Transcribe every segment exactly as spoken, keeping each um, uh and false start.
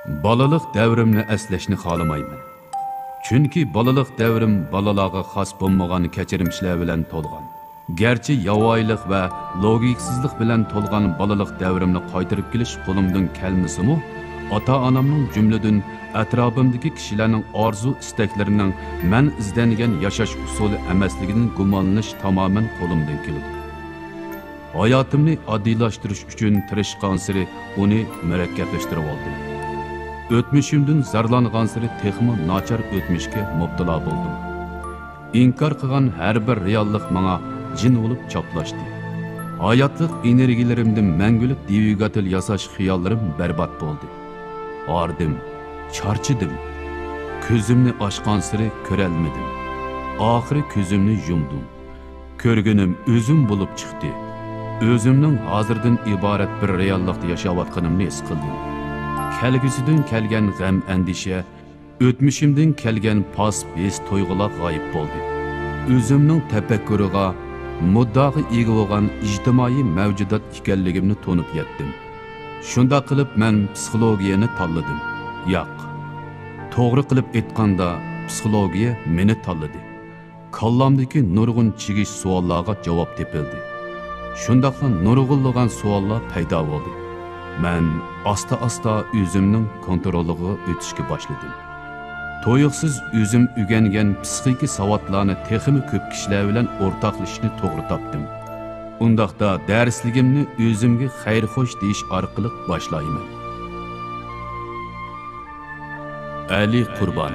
بالىلىق دەۋرىمنى ئەسلەشنى خالىمايمەن. چۈنكى بالىلىق دەۋرىم بالىلارغا خاس بولمىغان كەچۈرمىشلەر بىلەن تولغان. گەرچە ياۋايىلىق ۋە لوگىكىسىزلىق بىلەن تولغان بالىلىق دەۋرىمنى قايتۇرۇپ كېلىش قولۇمدىن كەلمىسىمۇ، ئاتا-ئانامنىڭ، جۈملىدىن ئەتراپىمدىكى كىشىلەرنىڭ ئارزۇ-ئىستەكلىرىنىڭ مەن ئىزدەنگەن ياشاش ئۇسۇلى ئەمەسلىكىدىن گۇمانلىنىش تامامەن قولۇمدىن كېلىدۇ. ھاياتىمنى ئاددىيلاشتۇرۇش ئۈچۈن تىرىشقانسېرى ئۇنى مۇرەككەپلەشتۈرۈۋالدىم. ئۆتمۈشۈمدىن زارلانغانسېرى تېخىمۇ ناچار ئۆتمۈشكە مۇپتىلا بولدۇم. ئىنكار قىلغان ھەر بىر رېئاللىق ماڭا جىن بولۇپ چاپلاشتى. ھاياتلىق ئېنېرگىيىلىرىمدىن مەڭگۈلۈك دۋىگاتېل ياساش خىياللىرىم بەربات بولدى. ھاردىم، چارچىدىم. كۆزۈمنى ئاچقانسېرى كۆرەلمىدىم. ئاخىرى كۆزۈمنى يۇمدۇم. كۆرگىنىم ئۆزۈم بولۇپ چىقتى. ئۆزۈمنىڭ ھازىردىن ئىبارەت بىر رېئاللىقتا ياشاۋاتقىنىمنى ھېس قىلدىم. كەلگۈسىدىن كەلگەن غەم-ئەندىشە، ئۆتمۈشۈمدىن كەلگەن پاس ھېس-تۇيغۇلار غايىب بولدى. ئۆزۈمنىڭ تەپەككۇرىغا، مۇددىئاغا ئىگە بولغان ئىجتىمائىي مەۋجۇدات ئىكەنلىكىمنى تونۇپ يەتتىم. شۇنداق قىلىپ مەن پسىخولوگىيەنى تاللىدىم. ياق، توغرا قىلىپ ئېيتقاندا، پسىخولوگىيە مېنى تاللىدى. كاللامدىكى نۇرغۇن چىگىش سوئاللارغا جاۋاب تېپىلدى. شۇنداقلا نۇرغۇنلىغان سوئاللار پەيدا بولدى. مەن ئاستا-ئاستا ئۆزۈمنىڭ كونترولىغا ئۆتۈشكە باشلىدىم. تۇيۇقسىز ئۆزۈم ئۆگەنگەن پسىخىكا ساۋاتلارنى تېخىمۇ كۆپ كىشىلەر بىلەن ئورتاقلىشىشنى توغرا تاپتىم. ئۇنداقتا دەرسلىكىمنى ئۆزۈمگە خەير-خوش دېيىش ئارقىلىق باشلايمەن. ئەلى قۇربان.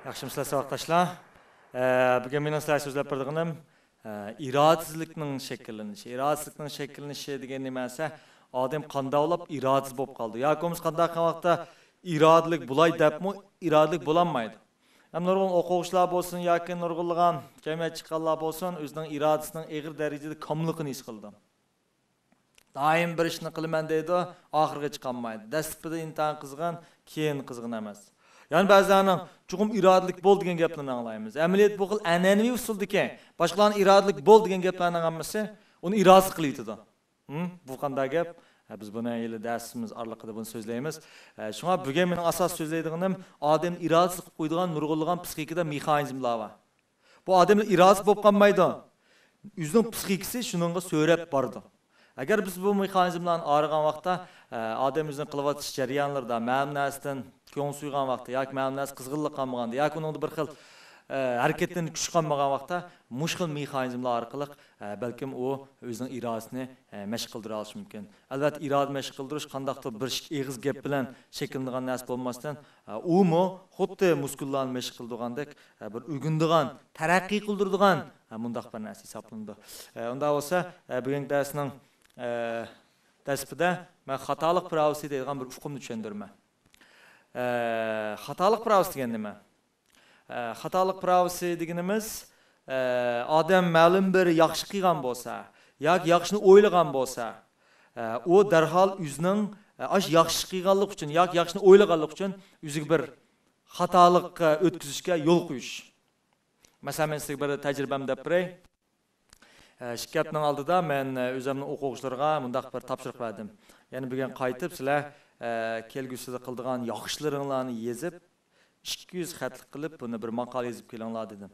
ياخشىمۇسىلەر ساۋاقداشلار؟ ئە، بۈگۈن مېنىڭ سىلەرگە سۆزلەپ بېرىدىغىنىم، ئە، ئىرادىسىزلىكنىڭ شەكىللىنىشى. ئىرادىسىزلىكنىڭ شەكىللىنىشى دېگەن نېمە دېسە، ئادەم قانداق بولۇپ ئىرادىسىز بولۇپ قالىدۇ ياكى بولمىسا قانداق قىلغان ۋاقىتتا ئىرادىلىك بولاي دەپمۇ ئىرادىلىك بولالمايدۇ. ھەم نۇرغۇن ئوقۇغۇچىلار بولسۇن ياكى نۇرغۇنلىغان جەمئىيەت چىققانلار بولسۇن، ئۆزىنىڭ ئىرادىسىنىڭ ئېغىر دەرىجىدە كاملىقىنى ھېس قىلىدۇ. دائىم بىر ئىشنى قىلىمەن دەيدۇ، ئاخىرىغا چىقالمايدۇ. دەسلىپىدە ئىنتايىن قىزغىن، كېيىن قىزغىن ئەمەس. يەنە بەزىلەرنىڭ چوقۇم ئىرادىلىك بول دېگەن گەپلىرىنى ئاڭلايمىز. ئەمەلىيەت بۇ خىل ئەنئەنىۋى ئۇسۇلدىكى باشقىلارنى ئىرادىلىك بول دېگەن گەپلەرنىڭ ھەممىسى ئۇنى ئىرادىسىز قىلىۋېتىدۇ. ھىم، بۇ قانداق گەپ؟ ھە، بىز بۇنى ھېلى دەرسىمىز ئارىلىقىدا بۇنى سۆزلەيمىز. ھە، شۇڭا بۈگۈن مېنىڭ ئاساس سۆزلەيدىغىنىم ئادەمنى ئىرادىسىز قىلىپ قويىدىغان نۇرغۇنلىغان پسىخىكىدا مېخانىزملار بار. بۇ ئادەملەر ئىرادىسى بولۇپ قالمايدۇ. ئۆزىنىڭ پسىخىكىسى شۇنىڭغا سۆرەپ بارىدۇ. ئەگەر بىز بۇ مېخانىزملارنى ئايرىغان ۋاقىتتا، ئە، ئادەم ئۆزىنىڭ قىلىۋاتىش جەريانلىرىدا مەلۇم نەرسىدىن كۆڭۈل سۆيغەن ۋاقىتتا ياكى مەلۇم نەرسە قىزغىنلىق قالمىغاندا ياكى ئۇنىڭدا بىر خىل، ئە، ھەرىكەتلىنىش كۈچى قالمىغان ۋاقىتتا مۇشۇ خىل مېخانىزملار ئارقىلىق، ئە، بەلكىم ئۇ ئۆزىنىڭ ئىرادىسىنى، ئە، مەشىق قىلدۇرالىشى مۇمكىن. ئەلۋەتتە، ئىرادە مەشىق قىلدۇرۇش قانداقتۇر بىر ئىككى ئېغىز گەپ بىلەن شەكىللىنىدىغان نەرسە بولماستىن، ئە، ئۇمۇ خۇددى مۇسكۇللارنى مەشىق قىلىدىغاندەك، ئە، بىر ئۆگىنىدىغان، تەرەققىي قىلدۇرىدىغان، ئە، مۇنداق بىر نەرسە ھېسابلىنىدۇ. ئە، ئۇنداق بولسا، ئە، بۈگۈنكى دەرسنىڭ، ئە، دەسلىپىدە مەن خاتالىق پىراۋىسى دەيدىغان بىر ئۇقۇمنى چۈشەندۈرىمەن. ئە، خاتالىق پىراۋىسى دېگەن نېمە؟ ئە، خاتالىق پىراۋىسى دېگىنىمىز، ئە، ئادەم مەلۇم بىر ياخشى قىلغان بولسا ياكى ياخشىنى ئويلىغان بولسا، ئە، ئۇ دەرھال ئۆزىنىڭ، ئە، ئاشۇ ياخشى قىلغانلىقى ئۈچۈن ياكى ياخشىنى ئويلىغانلىقى ئۈچۈن ئۆزىگە بىر خاتالىق، ئە، ئۆتكۈزۈشكە يول قويۇش. مەسىلەن، مەن سىزگە بىر تەجرىبەمنى دەپ بېرەي. ئىككى ھەپتىنىڭ ئالدىدا مەن ئۆزۈمنىڭ ئوقۇغۇچىلىرىغا مۇنداق بىر تاپشۇرۇق بەردىم. يەنى بۈگۈن قايتىپ سىلەر كەلگۈسىدە قىلىدىغان ياخشىلىرىڭلارنى يېزىپ، ئىككى يۈز خەتلىك قىلىپ بۇنى بىر ماقالە يېزىپ كېلىڭلار دېدىم.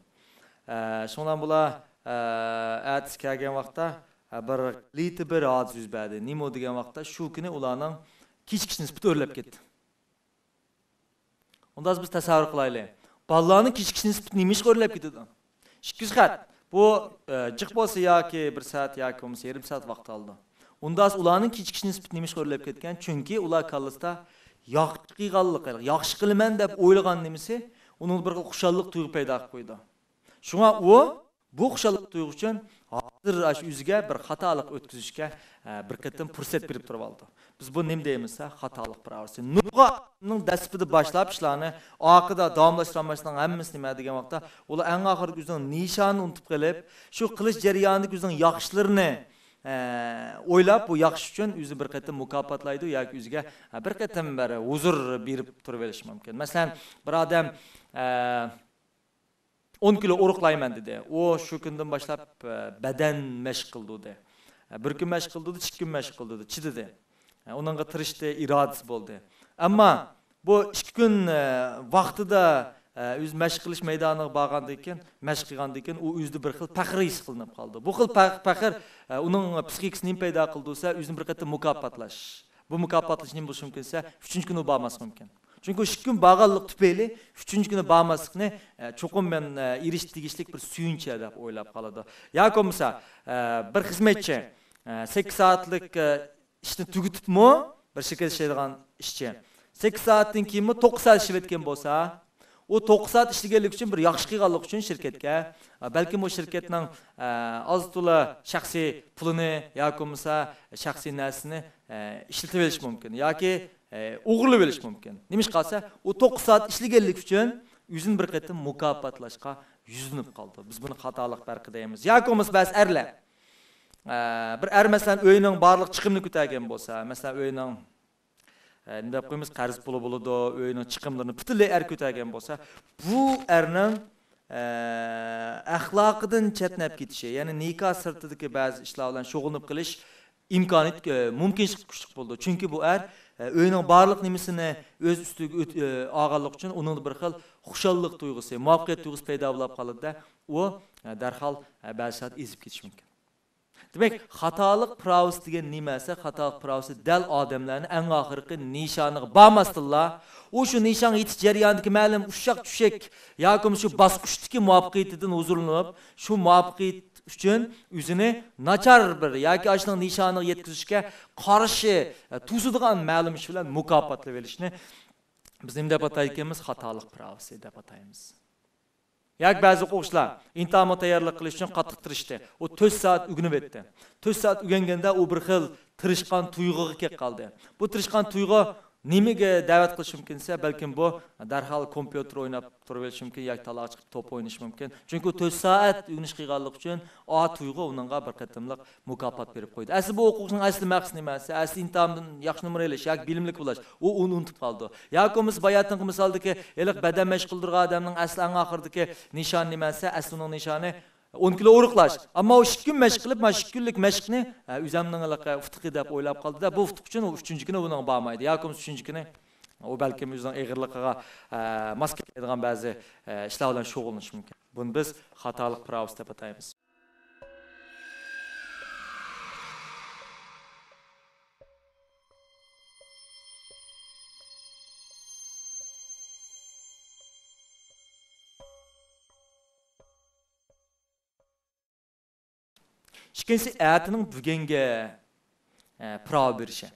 شۇنىڭ بىلەن بۇلار ئەتىسى كەلگەن ۋاقىتتا بىر غەلىتە بىر ھادىسە يۈز بەردى. نېمە ئۇ دېگەن ۋاقىتتا شۇ كۈنى ئۇلارنىڭ كېچىكىش نىسبىتى ئۆرلەپ كەتتى. ئۇنداق بىز تەسەۋۋۇر قىلايلى. بالىلارنىڭ كېچىكىش نىسبىتى نېمە ئىشقا ئۆرلەپ كېتىدۇ؟ ئىككى يۈز خەت. بۇ، ئە، جىق بولسا ياكى بىر سائەت ياكى بولمىسا يېرىم سائەت ۋاقىت ئالىدۇ. ئۇنداق ئۇلارنىڭ كېچىكىش نىسبىتى نېمە ئىشقا ئۆرلەپ كەتكەن؟ چۈنكى ئۇلار كاللىسىدا ياخشى قىلغانلىقى، ياخشى قىلىمەن دەپ ئويلىغان نېمىسى ئۇنىڭدا بىر خىل خۇشاللىق تۇيغۇ پەيدا قىلىپ قويىدۇ. شۇڭا ئۇ بۇ خۇشاللىق تۇيغۇسى ئۈچۈن ھازىر ئاشۇ ئۆزىگە بىر خاتالىق ئۆتكۈزۈشكە، ئە، بىر قېتىم پۇرسەت بېرىپ تۇرۇۋالىدۇ. بىز بۇ نېمە دەيمىز دېسە، خاتالىق پىراۋىسى. نۇرغۇن ئادەمنىڭ دەسلىپىدە باشلاپ ئىشلارنى، ئارقىدا داۋاملاشتۇرالماسلىقنىڭ ھەممىسى نېمە دېگەن ۋاقىتتا، ئۇلار ئەڭ ئاخىرىدا ئۆزىنىڭ نىشانىنى ئۇنتۇپ قېلىپ، شۇ قىلىش جەريانىدىكى ئۆزىنىڭ ياخشىلىرىنى، ئە، ئويلاپ، بۇ ياخشى ئۈچۈن ئۆزىنى بىر قېتىم مۇكاپاتلايدۇ ياكى ئۆزىگە، ئە، بىر قېتىم بىر ھۇزۇر بېرىپ تۇرۇۋېلىشى مۇمكىن. مەسىلەن، بىر ئادەم، ئە، ئون كىلو ئورۇقلايمەن دېدى. ئۇ شۇ كۈندىن باشلاپ، ئە، بەدەن مەشىق قىلدۇردى. ئە، بىر كۈن مەشىق قىلدۇردى، ئىككى كۈن مەشىق قىلدۇردى، چىدىدى. ئە، ئۇنىڭغا تىرىشتى، ئىرادىسى بولدى. ئەمما بۇ ئىككى كۈن، ئە، ۋاقتىدا، ئە، ئۆزى مەشىق قىلىش مەيدانىغا بارغاندىن كېيىن، مەشىق قىلغاندىن كېيىن ئۇ ئۆزىدە بىر خىل پەخىر ھېس قىلىنىپ قالدى. بۇ خىل پەخ-، پەخىر، ئە، ئۇنىڭ پسىخىكىسىنى نېمە پەيدا قىلدى دېسە، ئۆزىنى بىر قېتىم مۇكاپاتلاش. بۇ مۇكاپاتلاش نېمە بولۇشى مۇمكىن دېسە، ئۈچىنچى كۈنى بارماسلىقى مۇمكىن. چۈنكى ئىككى كۈن بارغانلىقى تۈپەيلى ئۈچىنچى كۈنى بارماسلىقنى، ئە، چوقۇم مەن، ئە، ئېرىشىش تېگىشلىك بىر سۆيۈنچ دەپ ئويلاپ قالىدۇ. ياكى بولمىسا، ئە، بىر خىزمەتچى، ئە، سەككىز سائەتلىك، ئە، ئىشنى تۈگىتىپمۇ، بىر شىركەتتە ئىشلەيدىغان ئىشچى، سەككىز سائەتتىن كېيىنمۇ توققۇز سائەت ئىشلەۋەتكەن بولسا، ئۇ توققۇز سائەت ئىشلىگەنلىكى ئۈچۈن، بىر ياخشى قىلغانلىقى ئۈچۈن شىركەتكە، ئە، بەلكىم ئۇ شىركەتنىڭ، ئە، ئاز تولا شەخسىي پۇلىنى ياكى بولمىسا شەخسىي نەرسىنى، ئە، ئىشلىتىۋېلىشى مۇمكىن ياكى، ئە، ئوغرىلىۋېلىشى مۇمكىن. نېمىشقا دېسە، ئۇ توققۇز سائەت ئىشلىگەنلىكى ئۈچۈن ئۆزىنى بىر قېتىم مۇكاپاتلاشقا يۈزلىنىپ قالىدۇ. بىز بۇنى خاتالىق پەرقى دەيمىز. ياكى بولمىسا بەزى ئەرلەر، ئە، بىر ئەر، مەسىلەن، ئۆيىنىڭ بارلىق چىقىمىنى كۆتەرگەن بولسا، مەسىلەن، ئۆينىڭ، ئە، نېمە دەپ قويىمىز، قەرز پۇلى بولىدۇ، ئۆينىڭ چىقىملىرىنى پۈتۈنلەي ئەر كۆتەرگەن بولسا، بۇ ئەرنىڭ، ئە، ئەخلاقىدىن چەتنەپ كېتىشى، يەنى نىكاھ سىرتىدىكى بەزى ئىشلار بىلەن شۇغۇللىنىپ قېلىش ئىمكانىيىتى، ئە، مۇمكىنچىلىكى كۈچلۈك بولىدۇ. چۈنكى بۇ ئەر، ئە، ئۆينىڭ بارلىق نېمىسىنى ئۆز ئۈستىگە ئۆت-، ئە، ئالغانلىقى ئۈچۈن ئۇنىڭدا بىر خىل خۇشاللىق تۇيغۇسى، مۇۋەپپەقىيەت تۇيغۇسى پەيدا بولۇپ قالىدۇ-دە، ئۇ، ئە، دەرھال، ئە، بەزى سائەت ئېزىپ كېتىشى مۇمكىن. دېمەك، خاتالىق پىراۋىسى دېگەن نېمە دېسە، خاتالىق پىراۋىسى دەل ئادەملەرنى ئەڭ ئاخىرقى نىشانىغا بارماستىنلا، ئۇ شۇ نىشانغا يېتىش جەريانىدىكى مەلۇم ئۇششاق چۈشەك ياكى شۇ باسقۇچتىكى مۇۋەپپەقىيىتىدىن ھۇزۇرلىنىپ، شۇ مۇۋەپپەقىيەت ئۈچۈن ئۆزىنى ناچار بىر ياكى ئاشۇنىڭ نىشانىغا يەتكۈزۈشكە قارشى، ئە، توسىدىغان مەلۇم ئىش بىلەن مۇكاپاتلىۋېلىشنى بىز نېمە دەپ ئاتايدىكەنمىز؟ خاتالىق پىراۋىسى دەپ ئاتايمىز. ياكى بەزى ئوقۇغۇچىلار ئىمتىھانغا تەييارلىق قىلىش ئۈچۈن قاتتىق تىرىشتى. ئۇ تۆت سائەت ئۆگىنىۋەتتى. تۆت سائەت ئۆگەنگەندە ئۇ بىر خىل تىرىشقان تۇيغۇغا كېلىپ قالدى. بۇ تىرىشقان تۇيغۇ نېمىگە دەۋەت قىلىشى مۇمكىن دېسە، بەلكىم بۇ دەرھال كومپيۇتېر ئويناپ تۇرۇۋېلىشى مۇمكىن ياكى تالاغا چىقىپ توپ ئوينىشى مۇمكىن. چۈنكى ئۇ تۆت سائەت ئۆگىنىش قىلغانلىقى ئۈچۈن ئا تۇيغۇ ئۇنىڭغا بىر قېتىملىق مۇكاپات بېرىپ قويدى. ئەسلى بۇ ئوقۇغۇچىنىڭ ئەسلى مەقسىتى نېمە دېسە، ئەسلى ئىمتىھاندىن ياخشى نومۇر ئېلىش ياكى بىلىملىك بولۇش، ئۇ ئۇنى ئۇنتۇپ قالىدۇ. ياكى بولمىسا باياتىنقى مىسالدىكى ھېلىقى بەدەن مەشىق قىلدۇرغان ئادەمنىڭ ئەسلى ئەڭ ئاخىرىدىكى نىشانى نېمە دېسە، ئەسلى ئۇنىڭ نىشانى ئون كىلو ئورۇقلاش. ئەمما ئۇ ئىككى كۈن مەشىق قىلىپ، مانا ئىككى كۈنلۈك مەشىقنى، ئە، ئۆزەمنىڭ ھېلىقى ئۇتۇقى دەپ ئويلاپ قالدى-دە، بۇ ئۇتۇق ئۈچۈن ئۇ ئۈچىنچى كۈنى ئۇنىڭغا بارمايدۇ. ياكى بولمىسا ئۈچىنچى كۈنى ئۇ بەلكىم ئۆزىنىڭ ئېغىرلىقىغا، ئە، ماس كەلمەيدىغان بەزى، ئە، ئىشلار بىلەن شۇغۇللىنىشى مۇمكىن. بۇنى بىز خاتالىق پىراۋىسى دەپ ئاتايمىز. ئىككىنچىسى، ئەتىنىڭ بۈگۈنگە، ئە، پىراۋا بېرىشى.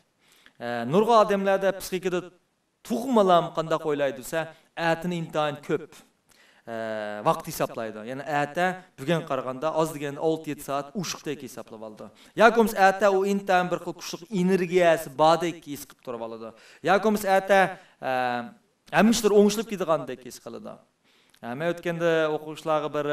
ئە، نۇرغۇن ئادەملەردە پسىخىكىدا تۇغمىلام قانداق ئويلايدۇ دېسە، ئەتىنى ئىنتايىن كۆپ، ئە، ۋاقىت ھېسابلايدۇ. يەنى ئەتە بۈگۈنگە قارىغاندا ئاز دېگەندە ئالتە يەتتە سائەت ئوشۇقتەك ھېسابلىۋالىدۇ. ياكى بولمىسا ئەتە ئۇ ئىنتايىن بىر خىل كۈچلۈك ئېنېرگىيەسى باردەك ھېس قىلىپ تۇرۇۋالىدۇ. ياكى بولمىسا ئەتە، ئە، ھەممە ئىشلار ئوڭشىلىپ كېتىدىغاندەك ھېس قىلىدۇ. ھە، مەن ئۆتكەندە ئوقۇغۇچىلارغا بىر،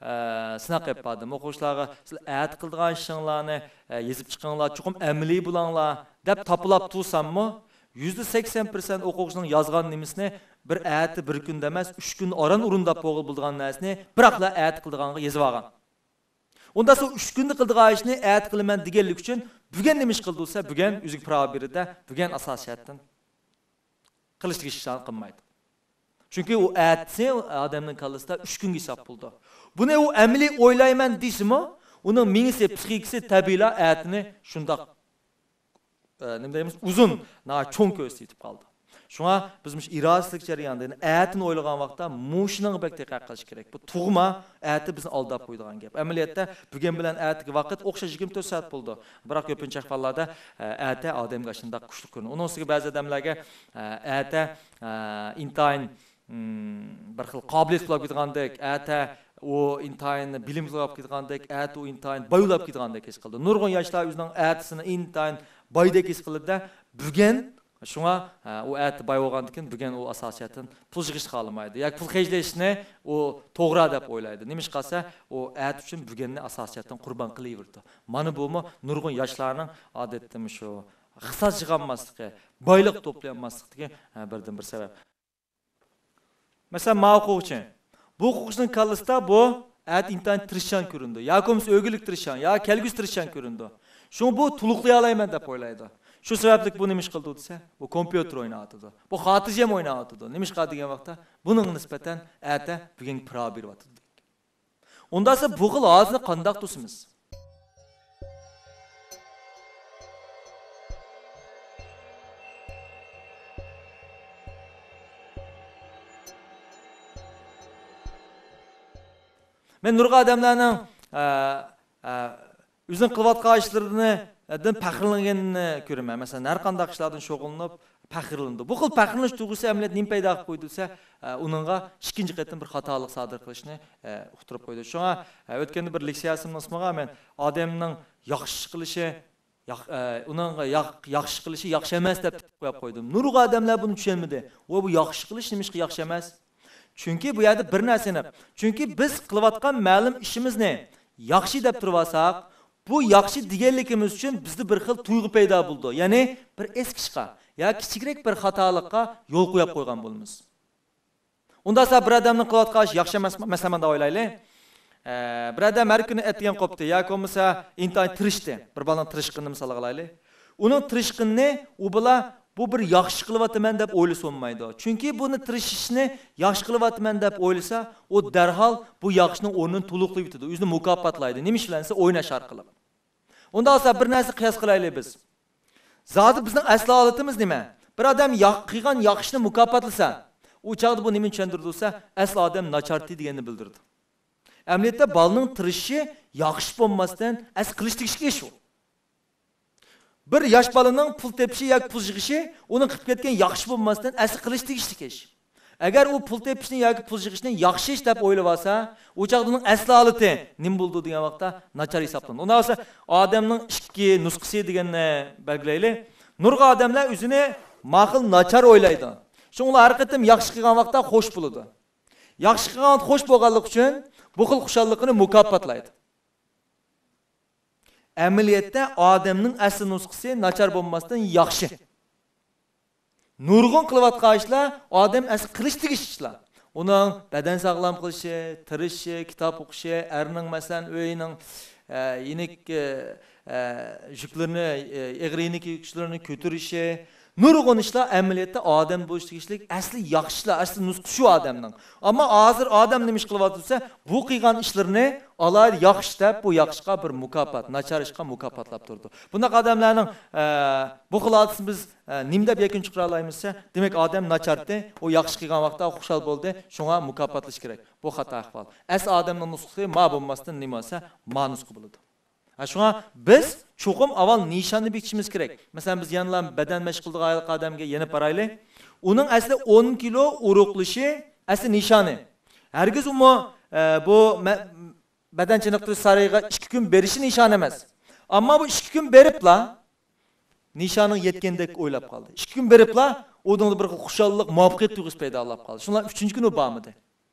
ئە، سىناق ئېلىپ باردىم. ئوقۇغۇچىلارغا، «سىلەر ئەتە قىلىدىغان ئىشىڭلارنى، ئە، يېزىپ چىقىڭلار، چوقۇم ئەمەلىي بولۇڭلار» دەپ تاپىلاپ تۇرساممۇ، يۈزدە سەكسەن پىرسەنت ئوقۇغۇچىنىڭ يازغان نېمىسىنى بىر ئەتە، بىر كۈندە ئەمەس، ئۈچ كۈندە ئاران ئورۇنداپ بولغىلى بولىدىغان نەرسىنى بىراقلا ئەتە قىلىدىغانغا يېزىۋالغان. ئۇنداق بولسا ئۈچ كۈندە قىلىدىغان ئىشنى ئەتە قىلىمەن دېگەنلىكى ئۈچۈن بۈگۈن نېمە ئىش قىلدى دېسە، بۈگۈن ئۆزىگە پىراۋا بېرىدۇ، بۈگۈن ئاساسىي جەھەتتىن قىلىش تېگىشلىك ئىشلارنى قىلمايدۇ. چۈنكى ئۇ ئەتىسى ئادەمنىڭ كاللىسىدا ئۈچ كۈنگە ھېساب بولىدۇ. بۇنى ئۇ ئەمەلىي ئويلايمەن دېسىمۇ، ئۇنىڭ مېڭىسى، پسىخىكىسى تەبىئىيلا ئەتىنى شۇنداق، ئە، نېمە دەيمىز، ئۇزۇن، ناھايىتى چوڭ كۆرسىتىپ قالىدۇ. شۇڭا بىز مۇشۇ ئىرادىچىلىك جەريانىدا، يەنى ئەتىنى ئويلىغان ۋاقىتتا مۇشۇنىڭغا بەك دىققەت قىلىش كېرەك. بۇ تۇغما ئەتە بىزنى ئالداپ قويىدىغان گەپ. ئەمەلىيەتتە بۈگۈن بىلەن ئەتىكى ۋاقىت ئوخشاش يىگىرمە تۆت سائەت بولىدۇ. بىراق كۆپىنچە ئەھۋاللاردا، ئە، ئەتە ئادەمگە ئاشۇنداق كۈچلۈك كۆرۈنىدۇ. ئۇنىڭ ئۈستىگە بەزى ئادەملەرگە، ئە، ئەتە، ئە، ئىنتايىن، ئىم، بىر خىل قابىلىيەت بولۇپ كېتىدىغاندەك، ئەتە ئۇ ئىنتايىن بىلىملىك بولۇپ كېتىدىغاندەك، ئەتە ئۇ ئىنتايىن باي بولۇپ كېتىدىغاندەك ھېس قىلىدۇ. نۇرغۇن ياشلار ئۆزىنىڭ ئەتىسىنى ئىنتايىن بايدەك ھېس قىلىدۇ-دە، بۈگۈن شۇڭا، ھە، ئۇ ئەتە باي بولغاندىن كېيىن بۈگۈن ئۇ ئاساسىي جەھەتتىن پۇل يىغىشنى خالىمايدۇ ياكى پۇل خەجلەشنى ئۇ توغرا دەپ ئويلايدۇ. نېمىشقا دېسە، ئۇ ئەتە ئۈچۈن بۈگۈننى ئاساسىي جەھەتتىن قۇربان قىلىۋېرىدۇ. مانا بۇمۇ نۇرغۇن ياشلارنىڭ ئادەتتە مۇشۇ ئىقتىساد يىغالماسلىقى، بايلىق توپلىيالماسلىقتىكى، ھە، بىردىنبىر سەۋەب. مەسىلەن، ماۋۇ ئوقۇغۇچى. بۇ ئوقۇغۇچىنىڭ كاللىسىدا بۇ ئەتە ئىنتايىن تىرىشچان كۆرۈنىدۇ. ياكى بولمىسا ئۆگۈنلۈك تىرىشچان، يا كەلگۈسى تىرىشچان كۆرۈنىدۇ. شۇڭا بۇ تولۇقلىيالايمەن دەپ ئويلايدۇ. شۇ سەۋەبلىك بۇ نېمە ئىش قىلىدۇ دېسە، بۇ كومپيۇتېر ئويناۋاتىدۇ. بۇ خاتىرجەم ئويناۋاتىدۇ. نېمىشقا دېگەن ۋاقىتتا، بۇنىڭغا نىسبەتەن ئەتە بۈگۈنگە پىراۋا بېرىۋاتىدۇ. ئۇنداقسا بۇ خىل ھالەتنى قانداق توسىمىز؟ مەن نۇرغۇن ئادەملەرنىڭ، ئە، ئە، ئۆزىنىڭ قىلىۋاتقان ئىشلىرىدىن پەخىرلەنگىنىنى كۆرىمەن. مەسىلەن، ھەر قانداق ئىشلاردىن شۇغۇللىنىپ پەخىرلىنىدۇ. بۇ خىل پەخىرلىنىش تۇيغۇسى ئەمەلىيەتتە نېمە پەيدا قىلىپ قويدى دېسە، ئە، ئۇنىڭغا ئىككىنچى قېتىم بىر خاتالىق سادىر قىلىشنى، ئە، ئۇقتۇرۇپ قويدى. شۇڭا، ئە، ئۆتكەندە بىر لېكسىيەمنىڭ ئىسمىغا مەن ئادەمنىڭ ياخشى قىلىشى، ياخ-، ئە، ئۇنىڭغا ياخ-، ياخشى قىلىشى ياخشى ئەمەس دەپ قويۇپ قويدۇم. نۇرغۇن ئادەملەر بۇنى چۈشەنمىدى. ۋە بۇ ياخشى قىلىش نېمىشقا ياخشى ئەمەس؟ چۈنكى بۇ يەردە بىر نەرسە ئېنىق. چۈنكى بىز قىلىۋاتقان مەلۇم ئىشىمىزنى ياخشى دەپ تۇرۇۋالساق، بۇ ياخشى دېگەنلىكىمىز ئۈچۈن بىزدە بىر خىل تۇيغۇ پەيدا بولىدۇ. يەنى بىر ئېسىك ئىشقا يا كىچىكرەك بىر خاتالىققا يول قويۇپ قويغان بولىمىز. ئۇنداقتا بىر ئادەمنىڭ قىلىۋاتقان ئىشى ياخشى ئەمەسمۇ؟ مەسىلەن، مۇنداق ئويلايلى. ئە، بىر ئادەم ھەر كۈنى ئەتىگەن قوپتى ياكى بولمىسا ئىنتايىن تىرىشتى. بىر بالىنىڭ تىرىشقىنىنى مىسالغا ئالايلى. ئۇنىڭ تىرىشقىنىنى ئۇ بالا بۇ بىر ياخشى قىلىۋاتىمەن دەپ ئويلىسا بولمايدۇ. چۈنكى بۇنى تىرىشىشنى ياخشى قىلىۋاتىمەن دەپ ئويلىسا، ئۇ دەرھال بۇ ياخشىنىڭ ئورنىنى تولۇقلاۋېتىدۇ، ئۆزىنى مۇكاپاتلايدۇ. نېمە ئىش بىلەن دېسە، ئويناش ئارقىلىق. ئۇنداق بولسا بىر نەرسە قىياس قىلايلى بىز. زادى بىزنىڭ ئەسلى ھالىتىمىز نېمە؟ بىر ئادەم ياخ-، قىلغان ياخشىنى مۇكاپاتلىسا، ئۇ چاغدا بۇ نېمىنى چۈشەندۈرىدۇ دېسە، ئەسلى ئادەم ناچارتى دېگەننى بىلدۈرىدۇ. ئەمەلىيەتتە بالىنىڭ تىرىشىشى ياخشى بولماستىن ئەسلى قىلىش تېگىشلىك ئىش ئۇ. بىر ياش بالىنىڭ پۇل تېپىشى ياكى پۇل يىغىشى ئۇنىڭ قىلىپ كەتكەن ياخشى بولماستىن ئەسلى قىلىش تېگىشلىك ئىش. ئەگەر ئۇ پۇل تېپىشنى ياكى پۇل يىغىشنى ياخشى ئىش دەپ ئويلىۋالسا، ئۇ چاغدا ئۇنىڭ ئەسلى ھالىتى نېمە بولىدۇ دېگەن ۋاقىتتا ناچار ھېسابلىنىدۇ. ئۇنداق بولسا ئادەمنىڭ ئىككى نۇسخىسى دېگەننى بەلگىلەيلى. نۇرغۇن ئادەملەر ئۆزىنى ماقۇل ناچار ئويلايدۇ. شۇڭا ئۇلار ھەر قېتىم ياخشى قىلغان ۋاقىتتا خوش بولىدۇ. ياخشى قىلغان ۋاقىتتا خوش بولغانلىقى ئۈچۈن بۇ خىل خۇشاللىقىنى مۇكاپاتلايدۇ. ئەمەلىيەتتە ئادەمنىڭ ئەسلى نۇسخىسى ناچار بولماستىن ياخشى. نۇرغۇن قىلىۋاتقان ئىشلار ئادەم ئەسلى قىلىش تېگىش ئىشلار. ئۇنىڭ بەدەن ساغلام قىلىشى، تىرىشىشى، كىتاب ئوقۇشى، ئەرنىڭ مەسىلەن ئۆينىڭ، ئە، يېنىك، ئە، ئە، يۈكلىرىنى، ئە، ئېغىر يېنىك يۈكلىرىنى كۆتۈرۈشى، نۇرغۇن ئىشلار ئەمەلىيەتتە ئادەم بولۇش تېگىشلىك ئەسلى ياخشى ئىشلار، ئەسلى نۇسخىسى شۇ ئادەمنىڭ. ئەمما ھازىر ئادەم نېمە ئىش قىلىۋاتىدۇ دېسە، بۇ قىلغان ئىشلىرىنى ئالاھىدە ياخشى دەپ، بۇ ياخشىغا بىر مۇكاپات، ناچار ئىشقا مۇكاپاتلاپ تۇرىدۇ. بۇنداق ئادەملەرنىڭ، ئە، بۇ خىل ھادىسىنى بىز، ئە، نېمە دەپ يەكۈن چىقىرالايمىز دېسە، دېمەك، ئادەم ناچارتى، ئۇ ياخشى قىلغان ۋاقىتتا خۇشال بولدى، شۇڭا مۇكاپاتلاش كېرەك. بۇ خاتا ئەھۋال. ئەسلى ئادەمنىڭ نۇسخىسى ما بولماستىن نېمە بولسا، ما نۇسخا بولىدۇ. ھە، شۇڭا بىز چوقۇم ئاۋۋال نىشاننى بېكىتىشىمىز كېرەك. مەسىلەن، بىز يەنىلا بەدەن مەشىق قىلىدىغان ئادەمگە يەنە بارايلى. ئۇنىڭ ئەسلى ئون كىلو ئورۇقلىشى ئەسلى نىشانى. ھەرگىز ئۇمۇ، ئە، بۇ مە-، بەدەن چېنىقتۇرۇش سارىيىغا ئىككى كۈن بېرىشى نىشان ئەمەس. ئەمما بۇ ئىككى كۈن بېرىپلا نىشانىغا يەتكەندەك ئويلاپ قالدى. ئىككى كۈن بېرىپلا ئۇنىڭدا بىر خىل خۇشاللىق، مۇۋەپپەقىيەت تۇيغۇسى پەيدا بولۇپ قالدى. شۇڭا ئۈچىنچى كۈنى بارمىدى.